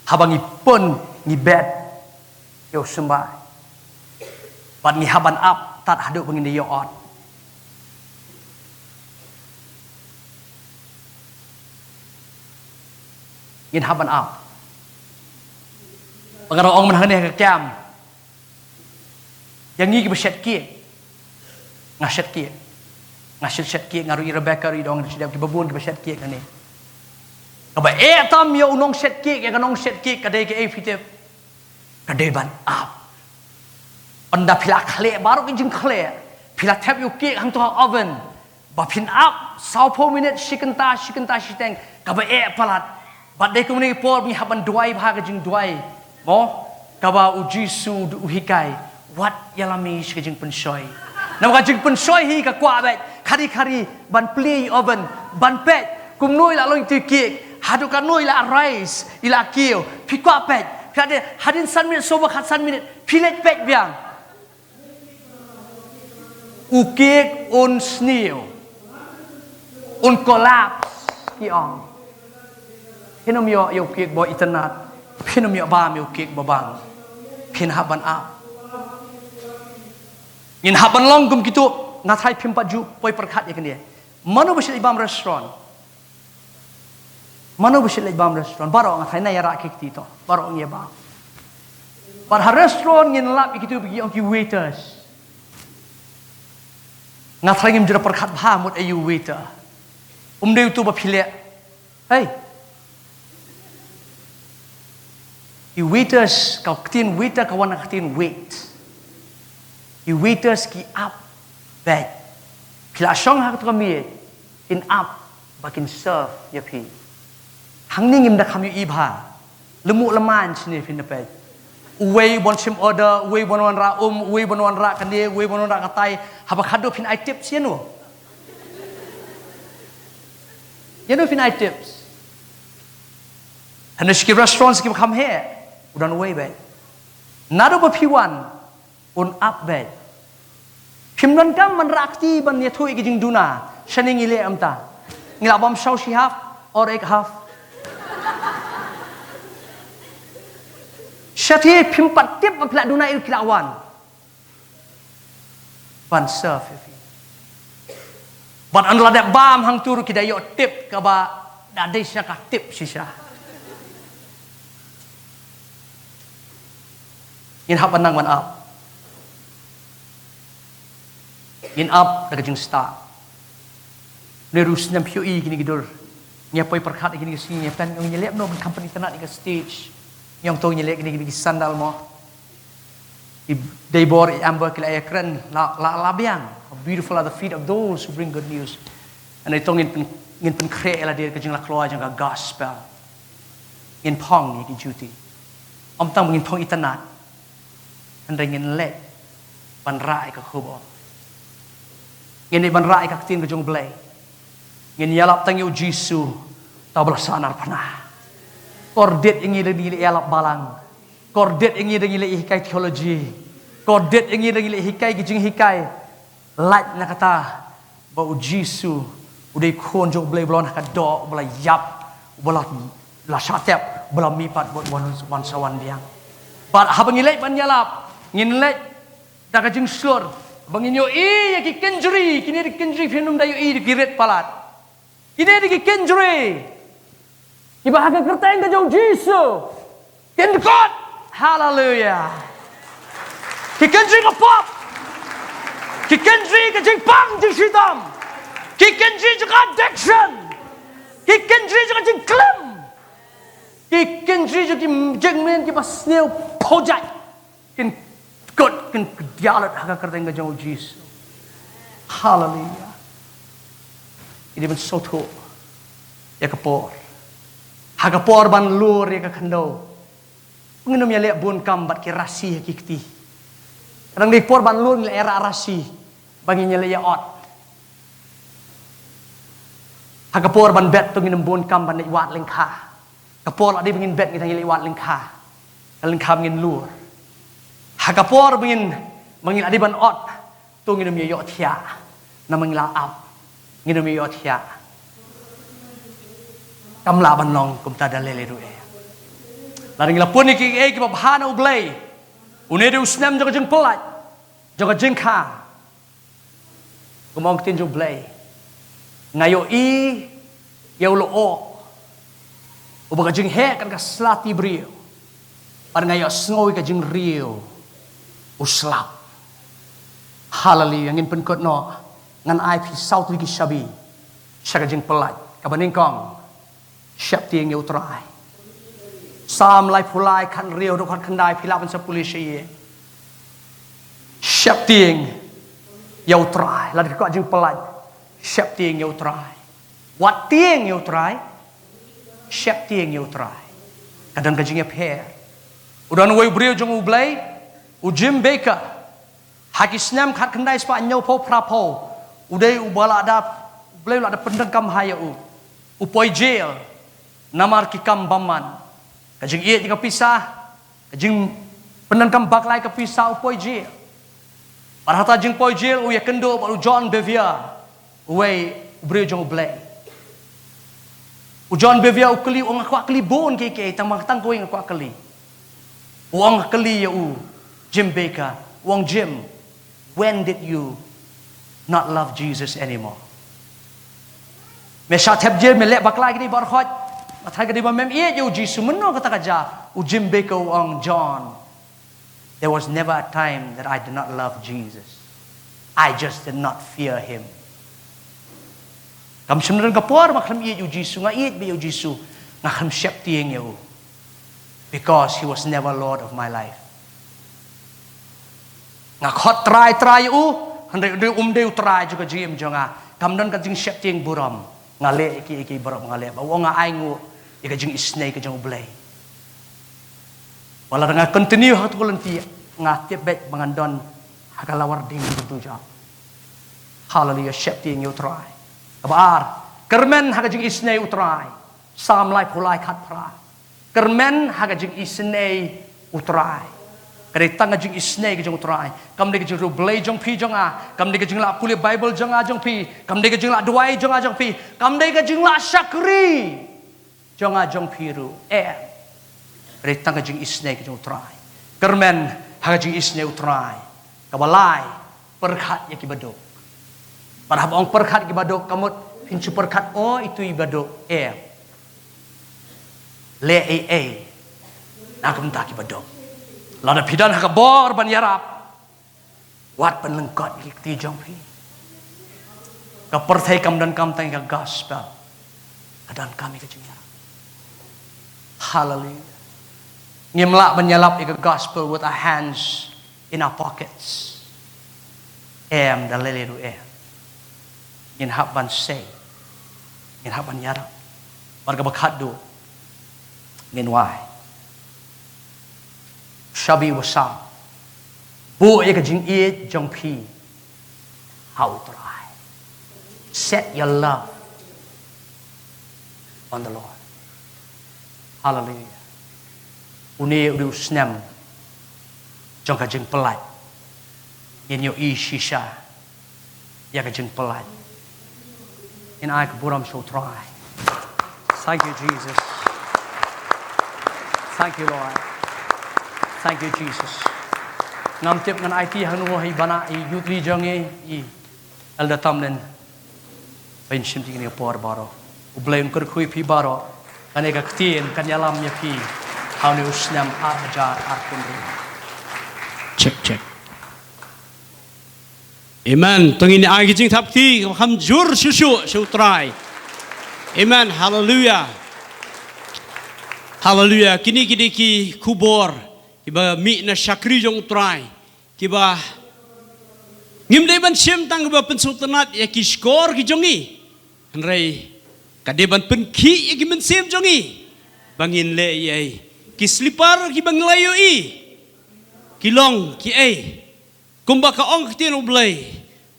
Haba ngi pun, ngi bet ïa u symbai. Bad ngi hap ban ap tad haduh ba ngin da ïoh ot. Ngin hap ban ap. Ba nga ong mynta hangne ha ka kam. Ïa ngi kiba shet cake. Nga shet cake. Nga shet shet cake, nga ruh i Rebecca ruh i dong, kiba bun kiba shet cake hangne. Kaba eh tam ïa u nongshet cake, ïa ka nongshet cake, ka dei kaei phi tip? Ka dei ban ap. Ynda phi la khleh baroh ki jingkhleh, phi la thep ïa u cake hangto ha oven. Ba phin ap, sawphew minit, shi kynta, shi kynta shiteng, kaba eh palat. Bad dei kumne ki por ngi hap ban duwai bha ka jingduwai. Mo, kaba u Jisu u hikai, wat ïalam sha ka jingpynshoi. Namar ka jingpynshoi hi ka kwah beit, khari khari, ban plie i oven, ban peit kumno i la long ïa u cake, haduh katno i la rise, i la kiew, phi kwah peit, phi la dei, hadien san minit, sawphew khatsan minit, phi leit peit biang. U cake un sniew. Un collapse, ki ong. Phin ym ïoh ïa u cake ba itynnad. Phin ym ïoh bam ïa u cake ba bang. Phin hap ban ap. Ngin hap ban long kum kito, nga tharai phim pat ju poi pyrkhat ïa kane. Mano ba shu leit bam restaurant? Mano ba shu leit bam restaurant? Baroh nga tharai na ïa rah ki kti to. Baroh ngi ïa bam. Bad ha restaurant ngin lap ïa kito ba ki ong ki waiters. Nga tharai ngim ju da pyrkhat bha mut ïa u waiter. Um dei uto ba phi leh. Hey. I waiters, ka ktien waiter ka wan na ka ktien wait. I waiters ki ap beit. Phi la shong ha kato ka miej, kin ap ba kin serve ïa phi. Hangne ngim da kham ïohi bha. Lyngngoh lyngngoh shane phin da peit. Uwei u ban shim order, uwei u ban wanrah um, uwei u ban wanrah kane, uwei u ban wanrah katai. Haba khadduh phin ai tips ïano? Ïano phin ai tips? Hynrei sha ki restaurant sha kiba kham heh, u don uwei beit. Naduh ba phi wan, un ap beit. Phim donkam ban rah kti ban ïathuh ïa ki jingduna. Shane ngi leh kumta. Ngi lah bam saw shi half or ek half. Shathie phim pat tip ba phi lah duna ïa ki lah wan ban serve ïa phi. Bad ynda la dep bam hangto ruh ki da ïoh tip kaba da dei shisha ka tip shisha. Ngin hap ban nang ban ap. Ngin ap da ka jingstad. Hynrei ruh snem phi ïohi kine ki dur. Ngi ïa poi pyrkhat ïa kine ki sngi, ngi ïa pen, ngi ïa leh kumno ban kham pynitynnad ïa ka stage. Ngi ong to ngi leh kine ki sandal mo. I Deibor, i Amber ki la ïakren, la, la, la biang. How beautiful are the feet of those who bring good news. Hynrei to ngin pyn, ngin pynkhreh ïa lade da ka jinglaitluid jong ka gospel. Ngin phong ïa ki juti. Ym tang ba ngin phong itynnad. Hynrei ngin leit ban rah ïa ka khubor. Ngin leit ban rah ïa ka ktien ka jong U Blei. Ngin ïalap tang ïa U Jisu, uta uba la sahnarphna. Kordit ïa ngi da ngi leh ïalap balang. Kordit ïa ngi da ngi leh hikai theology. Kordit ïa ngi da ngi leh hikai ki jinghikai. Lait na kata ba u Jisu u dei khun jong u Blei ba la wan ha ka doh, ba la ïap, ba la, la shah tep, ba la mihpat bad wan, wan sa wan biang. Bad haba ngi leit ban ïalap, ngin leit da ka jingshlur ba ngin ïohi ïa ki kynjri, kine ki kynjri phin ym da ïohi da ki rit palat. Kine dei ki kynjri kiba ha ka kyrteng ka jong u Jisu kin kot. Haleluya. Ki kynjri ka pop, ki kynjri ka jingpang jingshitom, ki kynjri jong ka addiction, ki kynjri jong ka jingklim, ki kynjri jong ki jingmyn kiba sniew pojai. Kin kot, kin kdialat ha ka kyrteng ka jong u Jisu. Haleluya. Ngi dei ban sngewthuh ïa ka por. Ha ka por ban lur ïa ka khyndew, ngin ym ïaleh bun kam bad ki rasi ha ki kti. Ka dang dei por ban lur ngi leh ïa rasi ba ngin ïaleh ïa ot. Ha ka por ban bet to ngin ym bun kam ban leit wad lyngkha. Ka por la dei ba ngin bet ngi dang ïaleh wad lyngkha. Ka lyngkha ba ngin lur. Ha ka por ba ngin, ba ngin la dei ban ot, to ngin ym ïohthiah. Namar ngi la ap, ngin ym ïohthiah. Kam lah ban long kumta da lei lei ruh eh. Lada ngi la pun ïa kiei kiba bha na u Blei, une dei u snem jong ka jingpyllait, jong ka jingkha. Kumba ong ka ktien jong u Blei, nga ïohi ïa u lyoh uba ka jingheh kan ka slati briew, bad nga ïohsngew ïa ka jingriew u slap. Haleluya. Ngin pynkut noh, ngan ai phi saw tylli ki shabi sha ka jingpyllait. Kaba nyngkong, sheptieng ïa u Trai. Salm laiphew lai, khathynriew haduh khatkhyndai, phi lah ban sa pule sha ïing. Sheptieng ïa u Trai. Lada phi kwah jingpyllait, sheptieng ïa u Trai. Wat tieng ïa u Trai, sheptieng ïa u Trai. Ka don ka jingïapher. U don uwei u briew jong u Blei, u Jim Baker. Ha ki snem khatkhyndai spah hynñiewphew phraphew, u dei uba la da, u Blei u la da pyndonkam ha ïa u, u poi jail namar ki kam bymman. Ka jingïeit ïa ka pisa, ka jingpyndonkam bakla ïa ka pisa, u poi jail. Bad hata jingpoi jail u ïakynduh bad u John Bevere, uwei u briew jong u Blei. U John Bevere u kylli, u ong, nga kwah kylli bun kiei kiei, tang ba tang kawei nga kwah kylli. U ong, kylli ïa u Jim Baker, u ong, Jim, when did you not love Jesus anymore? Me shah thep jail, me leh bakla ïa ki dei baroh khoit. Hynrei ka dei ba mem ïeit ïa u Jisu, mynno kata ka jia? U Jim Baker u ong, John, there was never a time that I did not love Jesus. I just did not fear him. Kam shym don ka por ba nga khlem ïeit ïa u Jisu, nga ïeit bha ïa u Jisu, nga khlem sheptieng ïa u. Because he was never Lord of my life. Nga khot Trai, Trai ïa u, hynrei u dei, um dei u Trai jong ka jingim jong nga. Kam don ka jingsheptieng burom. Nga leh ïa kiei kiei baroh ba nga leh, ba u ong nga ainguh ïa ka jingisynei ka jong u Blei. Wat la nga continue ha kato ka lynti, nga tip beit ba ngan don ha ka lawar ding ka dujok. Haleluya, sheptieng ïa u Trai. Kaba ar, kyrmen ha ka jingisynei u Trai. Salm laiphew lai, khatphra. Kyrmen ha ka jingisynei u Trai. Ka dei tang ka jingisynei ka jong u Trai. Kam dei ka jingriewblei jong phi jong nga. Kam dei ka jinglah pule Baibl jong nga jong phi. Kam dei ka jinglah duwai jong nga jong phi. Kam dei ka jinglah shakri jong nga jong phi ruh. Em. Ka dei tang ka jingisynei ka jong u Trai. Kyrmen ha ka jingisynei u Trai. Kaba lai, pyrkhat ïa kiba duk. Bad haba ong pyrkhat ïa kiba duk, ka mut phin shu pyrkhat, o, itu iba duk. Em. Leh ei ei na ka bynta kiba duk. Lada phi don ha ka bor ban ïarap, wat pynlyngkot ïa ki kti jong phi. Ka pyrthei kam donkam tang ïa ka gospel. Ka donkam ïa ka jingïarap. Haleluya. Ngim lah ban ïalap ïa ka gospel with our hands in our pockets. Em, da lei lei ruh em. Ngin hap ban sei. Ngin hap ban ïarap. Bad kaba khatduh, ngin wai. Shabi uba saw. Buh ïa ka jingïeit jong phi ha u Trai. Set your love on the Lord. Haleluia. Une u dei u snem jong ka jingpyllait. Ngin ïohi shisha ïa ka jingpyllait. Ngin ai ka burom sha u Trai. Thank you, Jesus. Thank you, Lord. Thank you, Jesus. Ngam tip ngan aiti hangno ha i bana i youth leader jong ngi, i Elder Tamlin. Ban shim ïa kane ka por baroh. U Blei un kyrkhu ïa phi baroh. Kane ka ktien kan ïalam ïa phi ha une u snem ar hajar arphew hynriew. Check, check. Amen. To ngin ai ka jingthap kti kaba kham jur shuh shuh sha u Trai. Amen. Haleluia. Haleluia. Kine ki dei ki khubor kiba mih na shakri jong u Trai. Kiba ngim dei ban shim tang kiba pynsngewtynnat ïa ki shkor ki jong ngi. Hynrei ka dei ban pynkhih ïa ki mynsiem jong ngi ba ngin leh ei ei. Ki slipar kiba ngi la ïohi ki long kiei? Kumba ka ong ka ktien U Blei,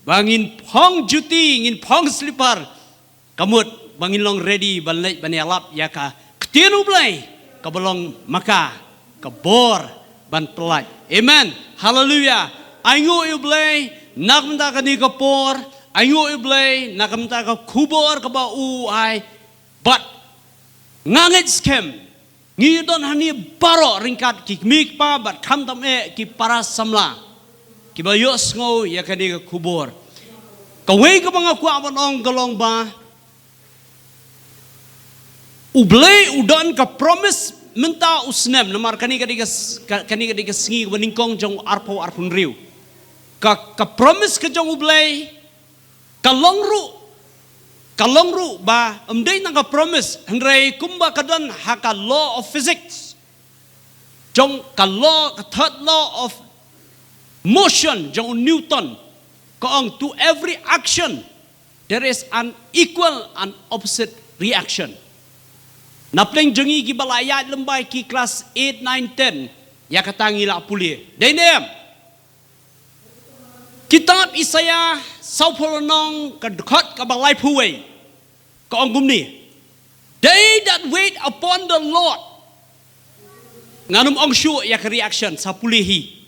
ba ngin phong juti, ngin phong slipar. Ka mut ba ngin long ready ban leit ban ïalap ïa ka ktien U Blei kaba long ma ka ka bor ban pyllait. Amen. Haleluia. Ainguh ïa U Blei na ka bynta kane ka por. Ainguh ïa U Blei na ka bynta ka khubor kaba u ai. Bad nga ngeit skhem ngi don hangne baroh ryngkat ki kmie ki kpa bad khamtam eh ki para samla kiba ïohsngew ïa kane ka khubor. Kawei kaba nga kwah ban ong ka long ba U Blei u don ka promise mynta u snem, namar kane ka dei ka s-, ka-, kane ka dei ka sngi kaba nyngkong jong u arphew arphew hynriew. Ka, ka promise ka jong U Blei ka long ruh, ka long ruh ba ym dei tang ka promise, hynrei kumba ka don ha ka law of physics, jong ka law, ka third law of motion jong u Newton, ka ong, to every action there is an equal and opposite reaction. Na pdeng jong ngi kiba la ïaid lymbai ki klas eight, nine, ten, ïa kata ngi la pule. Dei ne em? Kitab Isaiah sawphew lynnong, ka dkhot kaba laiphew wei, ka ong kumne: They that wait upon the Lord. Ngan ym ong shuh ïa ka reaction, sa pule hi.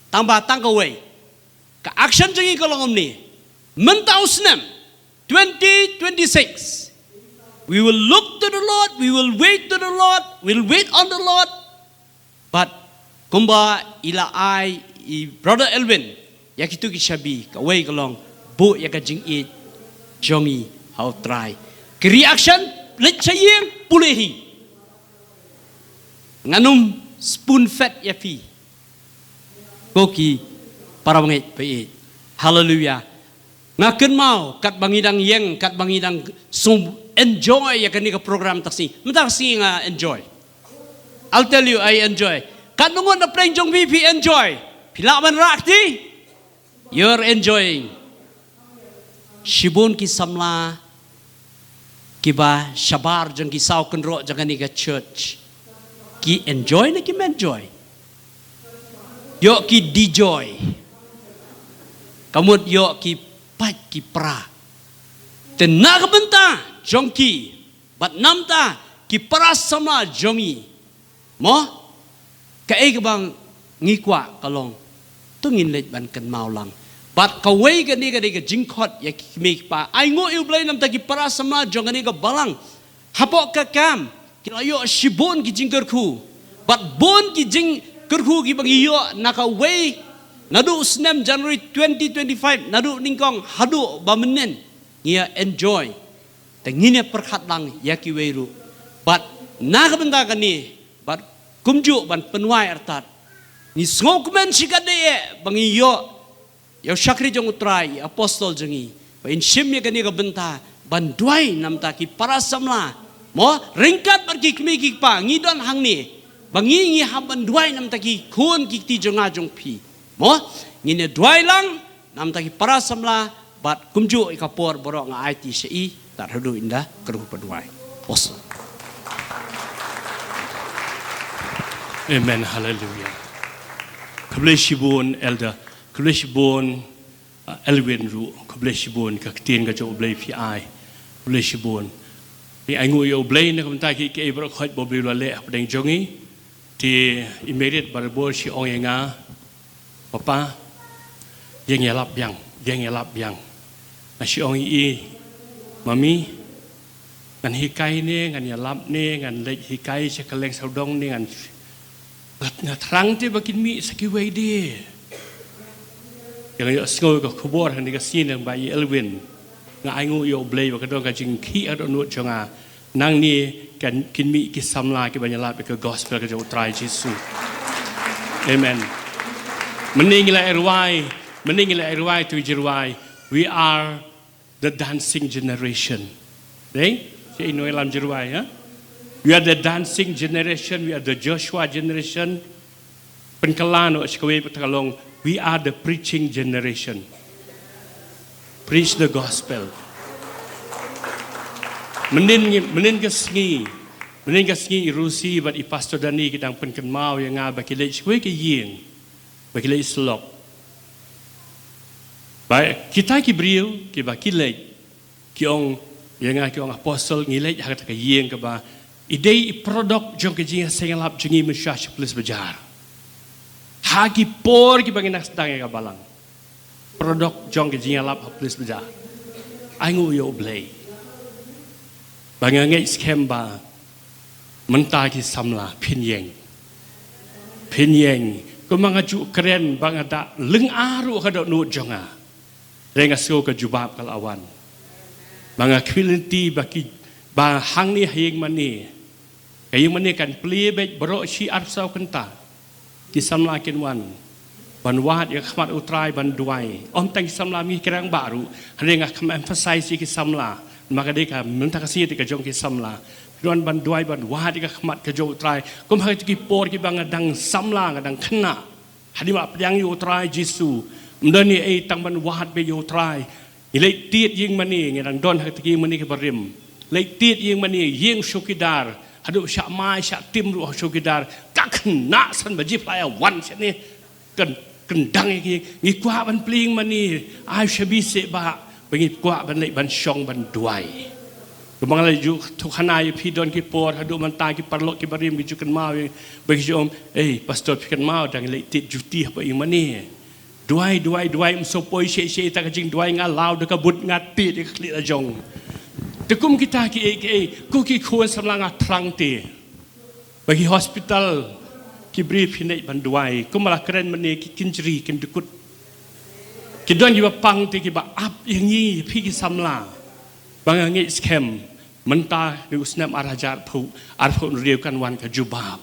Tang ba tang kawei ka action jong ngi ka long kumne. Mynta u snem twenty twenty-six, we will look to the Lord, we will wait to the Lord, we'll wait on the Lord. But kumba i la ai i Brother Elwin ïa kitu ki shabi, kawei ka long buh ïa ka jingïeit jong ngi ha u Trai. Ki reaction, leit sha ïing, pule hi. Ngan ym spoon fed ïa phi, ko ki para bangeit baieit. Haleluia. Nga kynmaw katba ngi dang ïeng, katba ngi dang sngewbha enjoy ïa kane ka program ta ka sngi. Mynta ka sngi nga enjoy. I'll tell you, I enjoy. Katno ngut na pdeng jong phi phi enjoy? Phi lah ban rah kti? You're enjoying. Shibun ki samla kiba shabar jong ki saw kynroh jong kane ka church, ki enjoy ne kim enjoy? Ïoh ki dejoy. Ka mut ïoh ki pait ki pra. Te na ka bynta jong ki bad na ka bynta ki para samla jong ngi, mo, kaei kaba ngi kwah ka long, to ngin leit ban kynmaw lang. Bad kawei kane ka dei ka jingkhot ïa ki kmie ki kpa. Ainguh ïa U Blei na ka bynta ki para samla jong kane ka balang. Hapoh ka kam ki la ïoh shibun ki jingkyrkhu. Bad bun ki jingkyrkhu kiba ngi ïoh na kawei, naduh u snem January twenty twenty-five, naduh nyngkong haduh ba mynnin, ngi ïa enjoy. Te ngin ïa pyrkhat lang ïa kiwei ruh. Bad na ka bynta kane, bad kumjuh ban pynwai artat, ngi sngewkmen shikatdei eh ba ngi ïoh ïa u shakri jong u Trai, i apostol jong ngi, ba in shim ïa kane ka bynta ban duwai na ka bynta ki para samla, mo, ryngkat bad ki kmie ki kpa. Ngi don hangne ba ngi, ngi hap ban duwai na ka bynta ki khun ki kti jong nga jong phi, mo. Ngin ïa duwai lang na ka bynta ki para samla, bad kumjuh ïa ka por baroh nga aiti sha i tad haduh in da kyrkhu pynduwai. Awesome. Amen. Hallelujah. Khublei shibun, Elder. Khublei shibun, uh, Elwin ruh. Khublei shibun ka ktien ka jong U Blei phi ai. Khublei shibun. Ngi ainguh ïa U Blei na ka bynta ki, ki ei baroh khoit ba U Blei u la leh hapdeng jong ngi. Te i Merit barabor shi ong ïa nga, Papa, ïeng ïalap biang, ïeng ïalap biang. Nga shi ong ïa i, Mami, ngan hikai ne, ngan ïalap ne, ngan leit hikai sha kylleng sawdong ne, ngan, nga thrang te ba kin mih sa kiwei de. Ïa nga ïohsngew ka khubor hangne ka sngi na ka bynta i Elwin. Nga ainguh ïa U Blei ba ka don ka jingkhih ha dohnud jong nga. Nangne kan kin mih ki samla kiban ïalap ïa ka gospel ka jong U Trai Jisu. Amen. Mynne ngi la rwai, mynne ngi la rwai tu i jingrwai. We are the dancing generation. Dei? Ki i nongïalam jingrwai, ha? We are the dancing generation, we are the Joshua generation. Pynkylla noh sha kawei pat ka long, we are the preaching generation. Preach the gospel. Mynnin, mynnin ka sngi, mynnin ka sngi i Rusi bad i Pastor Dani ki dang pynkynmaw ïa nga ba ki leit sha kawei ka ïing, ba ki leit syllok. Ba kita ki briew kiba ki leit, ki ong ïa nga, ki ong, Apostle, ngi leit ha kata ka ïing kaba i dei i product jong ka jingïaseng ïalap jong ngi mynshuwa sha Police Bazar. Ha ki por kiba ngi nang sdang ïa ka balang. Product jong ka jingïalap ha Police Bazar. Ainguh ïa U Blei ba nga ngeit skhem ba mynta ki samla phin ïeng. Phin ïeng. Kumba nga ju kren ba nga da lynga ruh ha ka dohnud jong nga. Hynrei nga sngew ka jubab ka la wan. Ba nga khmih lynti ba ki, ba hangne ha ïing mane, ka ïing mane kan plie beit baroh shi arphew saw kynta. Ki samla kin wan ban wad ïa ka khmat U Trai ban duwai. Ym tang ki samla, ngi ki rangbah ruh. Hynrei nga kham emphasize ïa ki samla. Namar ka dei ka mynta ka sngi ka jong ki samla. Kin wan ban duwai ban wad ïa ka khmat ka jong U Trai. Kum ha kito ki por kiba nga dang samla, nga dang khynnah. Hadien ba pdiang ïa U Trai Jisu, ym don ei ei tang ban wad beit ïa U Trai. Ngi leit tied ïing mane, ngi dang don ha kito ki ïing mane kiba rim. Leit tied ïing mane, ïing chowkidar, haduh shah mai shah tim ruh ha chowkidar. Ka khynnah san baje phi la ïa wan shane. Kan, kan dang ïa ki, ngi kwah ban plie ïing mane, ai shabi seh bah, ba ngi kwah ban leit ban shong ban duwai. Kumba nga la ju thok khana ïa phi, don ki por haduh mynta ki paralok kiba rim ki ju kynmaw ïa, ba ki ju ong, "Ei Pastor, phi kynmaw dang leit tied juti hapoh ïing mane. Duwai, duwai, duwai, ym sngewpoi shisha ïa ta ka jingduwai, nga law da ka but, nga tied ïa ka khlieh la jong." Te kum kita kiei kiei, ko ki khun samla, nga thrang te ba ki hospital ki briew phin leit ban duwai, kumba la kren mynne, ki kynjri kin dkut. Ki don kiba pang te kiba ap ïa ngi, phi ki samla. Ba nga ngeit skhem mynta ha une u snem ar hajar arphew, arphew hynriew kan wan ka jubab.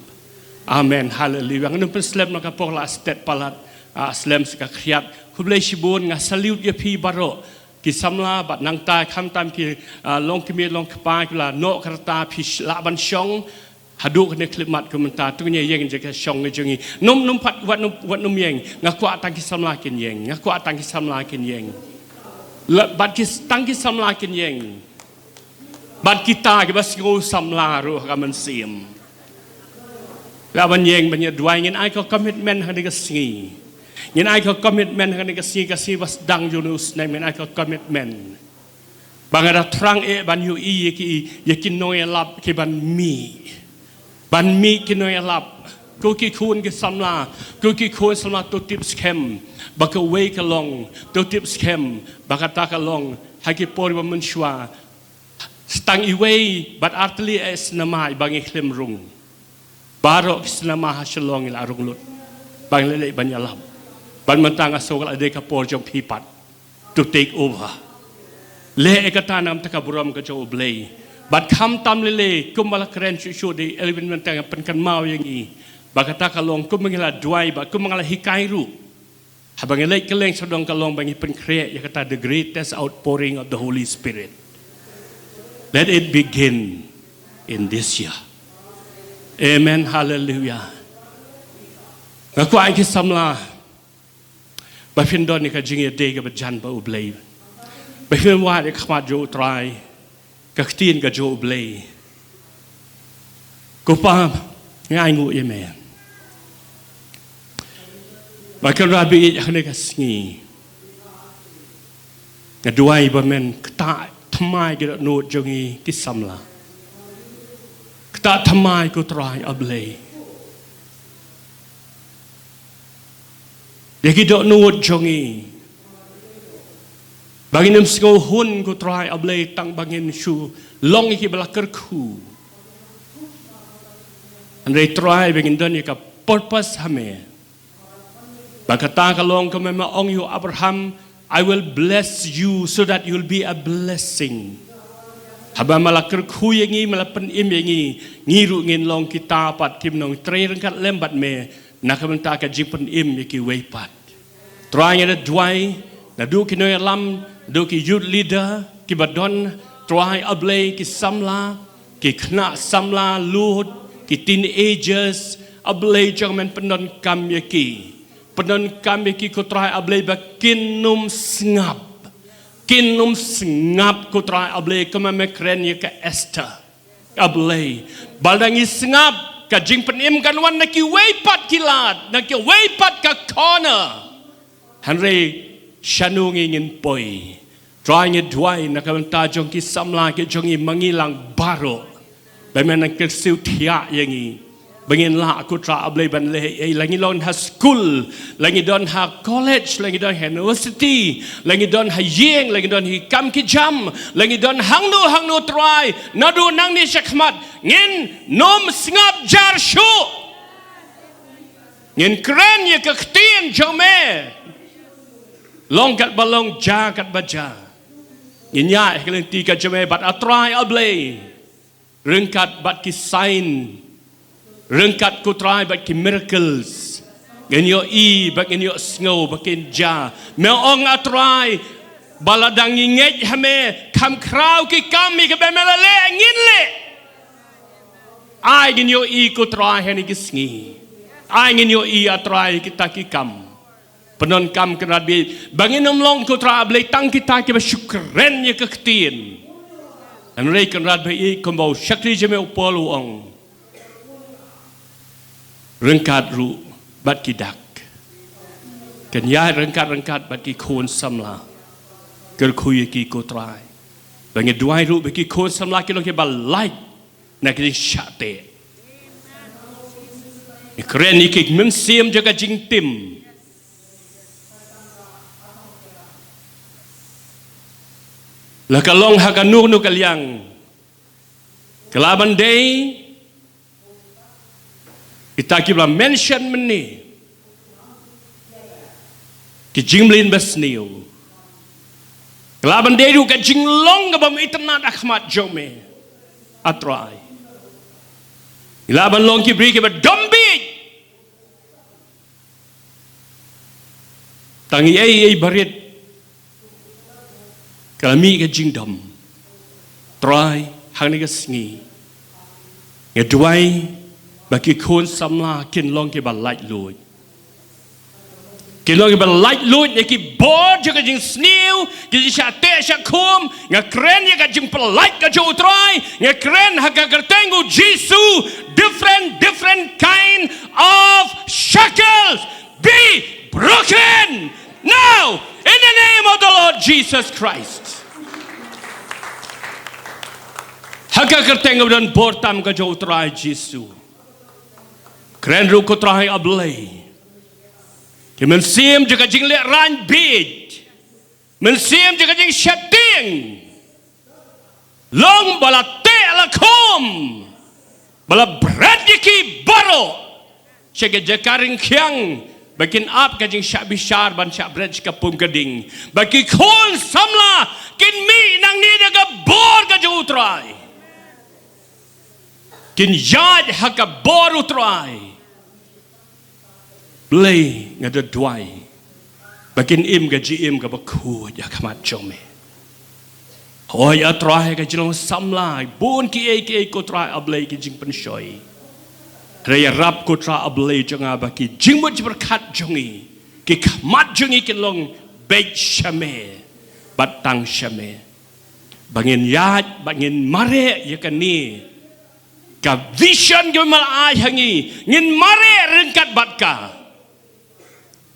Amen. Haleluya. Ngan ym pynslem na ka por, la stet palat, ah, slem sa ka khriat. Khublei shibun, nga salute ïa phi baroh ki samla bad nangta khamtam ki, ah, longkmie longkpa kiba la noh ka rta, phi lah ban shong haduh kane ka khyllipmat ka mynta. To ngin ïeng ïa ka shong ka jong ngi. Nym, nym pat, wat nym, wat nym ïeng. Nga kwah tang ki samla kin ïeng. Nga kwah tang ki samla kin ïeng. La, bad ki s-, tang ki samla kin ïeng. Bad kita kiba sngew samla ruh ha ka mynsiem, lah ban ïeng ban ïa duwai. Ngin ai ka commitment ha kane ka sngi. Ngin ai ka commitment ha kane ka sngi, ka sngi ba sdang jong une u snem, ngin ai ka commitment. Ba nga da thrang eh ban ïohi ïa ki, ïa ki nongïalap kiban mih. Ban mih ki nongïalap. Ko ki khun ki samla, ko ki khun samla, to tip skhem ba kawei ka long, to tip skhem ba kata ka long ha ki por ba mynshuwa. Sa tang iwei bad artylli eh cinema iba ngi khlem rung. Baroh ki cinema ha Shillong ngi la rung lut ba ngi leit ban ïalap. Bad mynta nga sngew ka la dei ka por jong phi pat to take over. Leh ïa kata na ka bynta ka burom ka jong U Blei. Bad khamtam lei lei, kumba la kren shuh shuh da i Elwin mynta, nga pynkynmaw ïa ngi ba kata ka long kumba ngi la duwai, bad kumba nga la hikai ruh, haba ngi leit kylleng sawdong, ka long ba ngi pynkhreh ïa kata, the greatest outpouring of the Holy Spirit. Let it begin in this year. Amen. Hallelujah. Nga kwah ïa ki samla ba phin don ïa ka jingïadei kaba jan bad U Blei. Ba phin wad ïa ka khmat jong U Trai, ka ktien ka jong U Blei. Ko Pa, nga ainguh ïa me ba kan rabi ïa kane ka sngi. Nga duwai ba men ktah thymmai ki dohnud jong ngi ki samla. Kata thymmai ko Trai A Blei. Ïa ki dohnud jong ngi. Ba ngin ym sngew hun ko Trai A Blei tang ba ngin shu long ïa ki ba la kyrkhu. Hynrei Trai ba ngin don ïa ka purpose ha me. Ba kata ka long kumba me ong ïa u Abraham, "I will bless you so that you'll be a blessing." Haba me la kyrkhu ïa ngi, me la pynim ïa ngi, ngi ruh ngin long kita pat kim nongtrei ryngkat lem bad me, na ka bynta ka jingpynim ïa kiwei pat. Trai nga da duwai, naduh ki nongïalam, naduh ki youth leader, ki ba don, Trai A Blei ki samla, ki khynnah samla lut, ki teenagers, A Blei jong men pyndonkam ïa ki. Pyndonkam ïa ki ko Trai A Blei ba kin ym sngap. Kin ym sngap ko Trai A Blei kumba me kren ïa ka Esther. A Blei. Ba lada ngi sngap ka jingpynim kan wan na kiwei pat ki lad, na kiwei pat ka corner. Hynrei shano ngi ngin poi. Trai nga duwai na ka bynta jong ki samla ki jong ngi ma ngi lang baroh. Ba men nang kyrsiew thiah ïa ngi. Ba ngin lah ko Trai A Blei ban leh ei ei, la ngi don ha skul, la ngi don ha college, la ngi don ha university, la ngi don ha ïing, la ngi don ha ki kam ki jam, la ngi don hangno hangno Trai, naduh nangne shakhmat, ngin ym sngap jar shuh. Ngin kren ïa ka ktien jong me. Long katba long, jia katba jia. Ngin ïaid ha ka lynti ka jong me bad A Trai A Blei. Ryngkat bad ki sign. Ryngkat ko Trai bad ki miracles. Ngin ïohi bad ngin ïohsngew ba kin jia. Me ong A Trai, ba lada ngi ngeit ha me, kham khraw ki kam ïa kiba me la leh ngin leh. Ai ngin ïohi ko Trai ha kine ki sngi. Ai ngin ïohi A Trai kita ki kam. Pyndonkam Kynrad Blei, ba ngin ym long ko Trai A Blei tang kita kiba shu kren ïa ka ktien. Hynrei Kynrad Blei, kumba u shakri jong me u Paul u ong, ryngkat ruh bad ki dak. Kan ïaid ryngkat ryngkat bad ki khun samla. Kyrkhu ïa ki ko Trai. Ba ngi duwai ruh ba ki khun samla kin long kiba lait na ka jingshah teh. Ngi kren ïa ki mynsiem jong ka jingtim. La ka long ha kano kano ka liang. Ka lah ban dei kita kiba la mention mynne. Ki jingmlien basniew. Ka lah ban dei ruh ka jinglong kaba ym itynnad ha khmat jong me, A Trai. Ki lah ban long ki briew kiba dom bieit. Tang ei ei barit ka la mih ka jingdom. Trai, hangne ka sngi nga duwai ba ki khun samla kin long kiba laitluid. Kin long kiba laitluid na ki bor jong ka jingsniew, ki jingshah teh shah khum. Nga kren ïa ka jingpyllait ka jong u Trai. Nga kren ha ka kyrteng u Jisu, different, different kind of shackles be broken now in the name of the Lord Jesus Christ. Ha ka kyrteng ba don bor tam ka jong u Trai Jisu. Kren ruh ko Trai A Blei. Ki mynsiem jong ka jinglehrain bieit. Mynsiem jong ka jingsheptieng. Long ba la teh la khum. Ba la bret ïa ki baroh sha ka jaka ring khiang, ba kin ap ka jingshah bishar ban shah bret sha ka pum ka ding. Ba ki khun samla kin mih nangne da ka bor ka jong u Trai. Kin ïaid ha ka bor u Trai. Blei, nga da duwai ba kin im ka jingim kaba khuid ha khmat jong me. Hooid A Trai, ka jinglong samla bun kiei kiei ko Trai A Blei ki jingpynshoi. Hynrei ïarap ko Trai A Blei jong nga ba ki jingmut jingpyrkhat jong ngi, ki khmat jong ngi kin long beit sha me bad tang sha me. Ba ngin ïaid, ba ngin mareh ïa kane ka vision kaba me la ai ha ngi, ngin mareh ryngkat bad ka.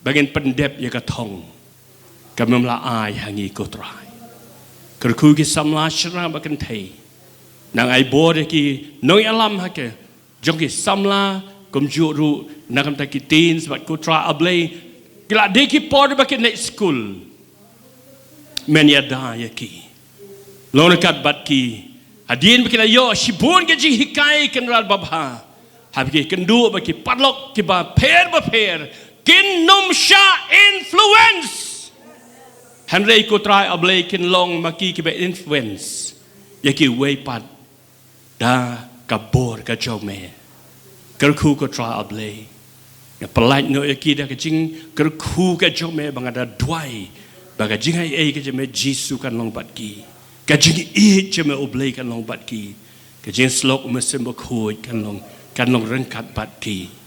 Ba ngin pyndep ïa ka thong kaba me la ai ha ngi ko Trai. Kyrkhu ki samla shynrang ba kynthei. Nang ai bor ïa ki nongïalam ha ka jong ki samla, kumjuh ruh na ka bynta ki teens bad ko Trai A Blei, ki la dei ki por ba kin leit skul. Men ïada ïa ki. Long ryngkat bad ki. Hadien ba ki la ïoh shibun ka jinghikai, Kynrad babha, haba ki kynduh ba ki paralok kiba pher bapher kin nym shah influence. Hynrei ko Trai A Blei, kin long ma ki kiba influence ïa kiwei pat da ka bor ka jong me. Kyrkhu ko Trai A Blei. Nga pyllait noh ïa ki da ka jingkyrkhu ka jong me, ba nga da duwai ba ka jingaiei ka jong me Jisu kan long bad ki. Ka jingïeit jong me U Blei kan long bad ki. Ka jingïasyllok U Mynsiem Bakhuid kan long, kan long ryngkat bad ki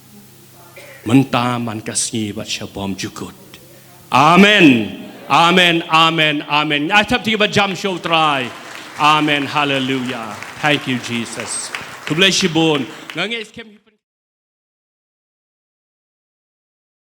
mynta, man ka sngi bad sha bymjukut. Amen. Amen. Amen. Amen. Ai thap kti ba jam sha U Trai. Amen. Hallelujah. Thank you, Jesus. Khublei shibun. Nga ngeit skhem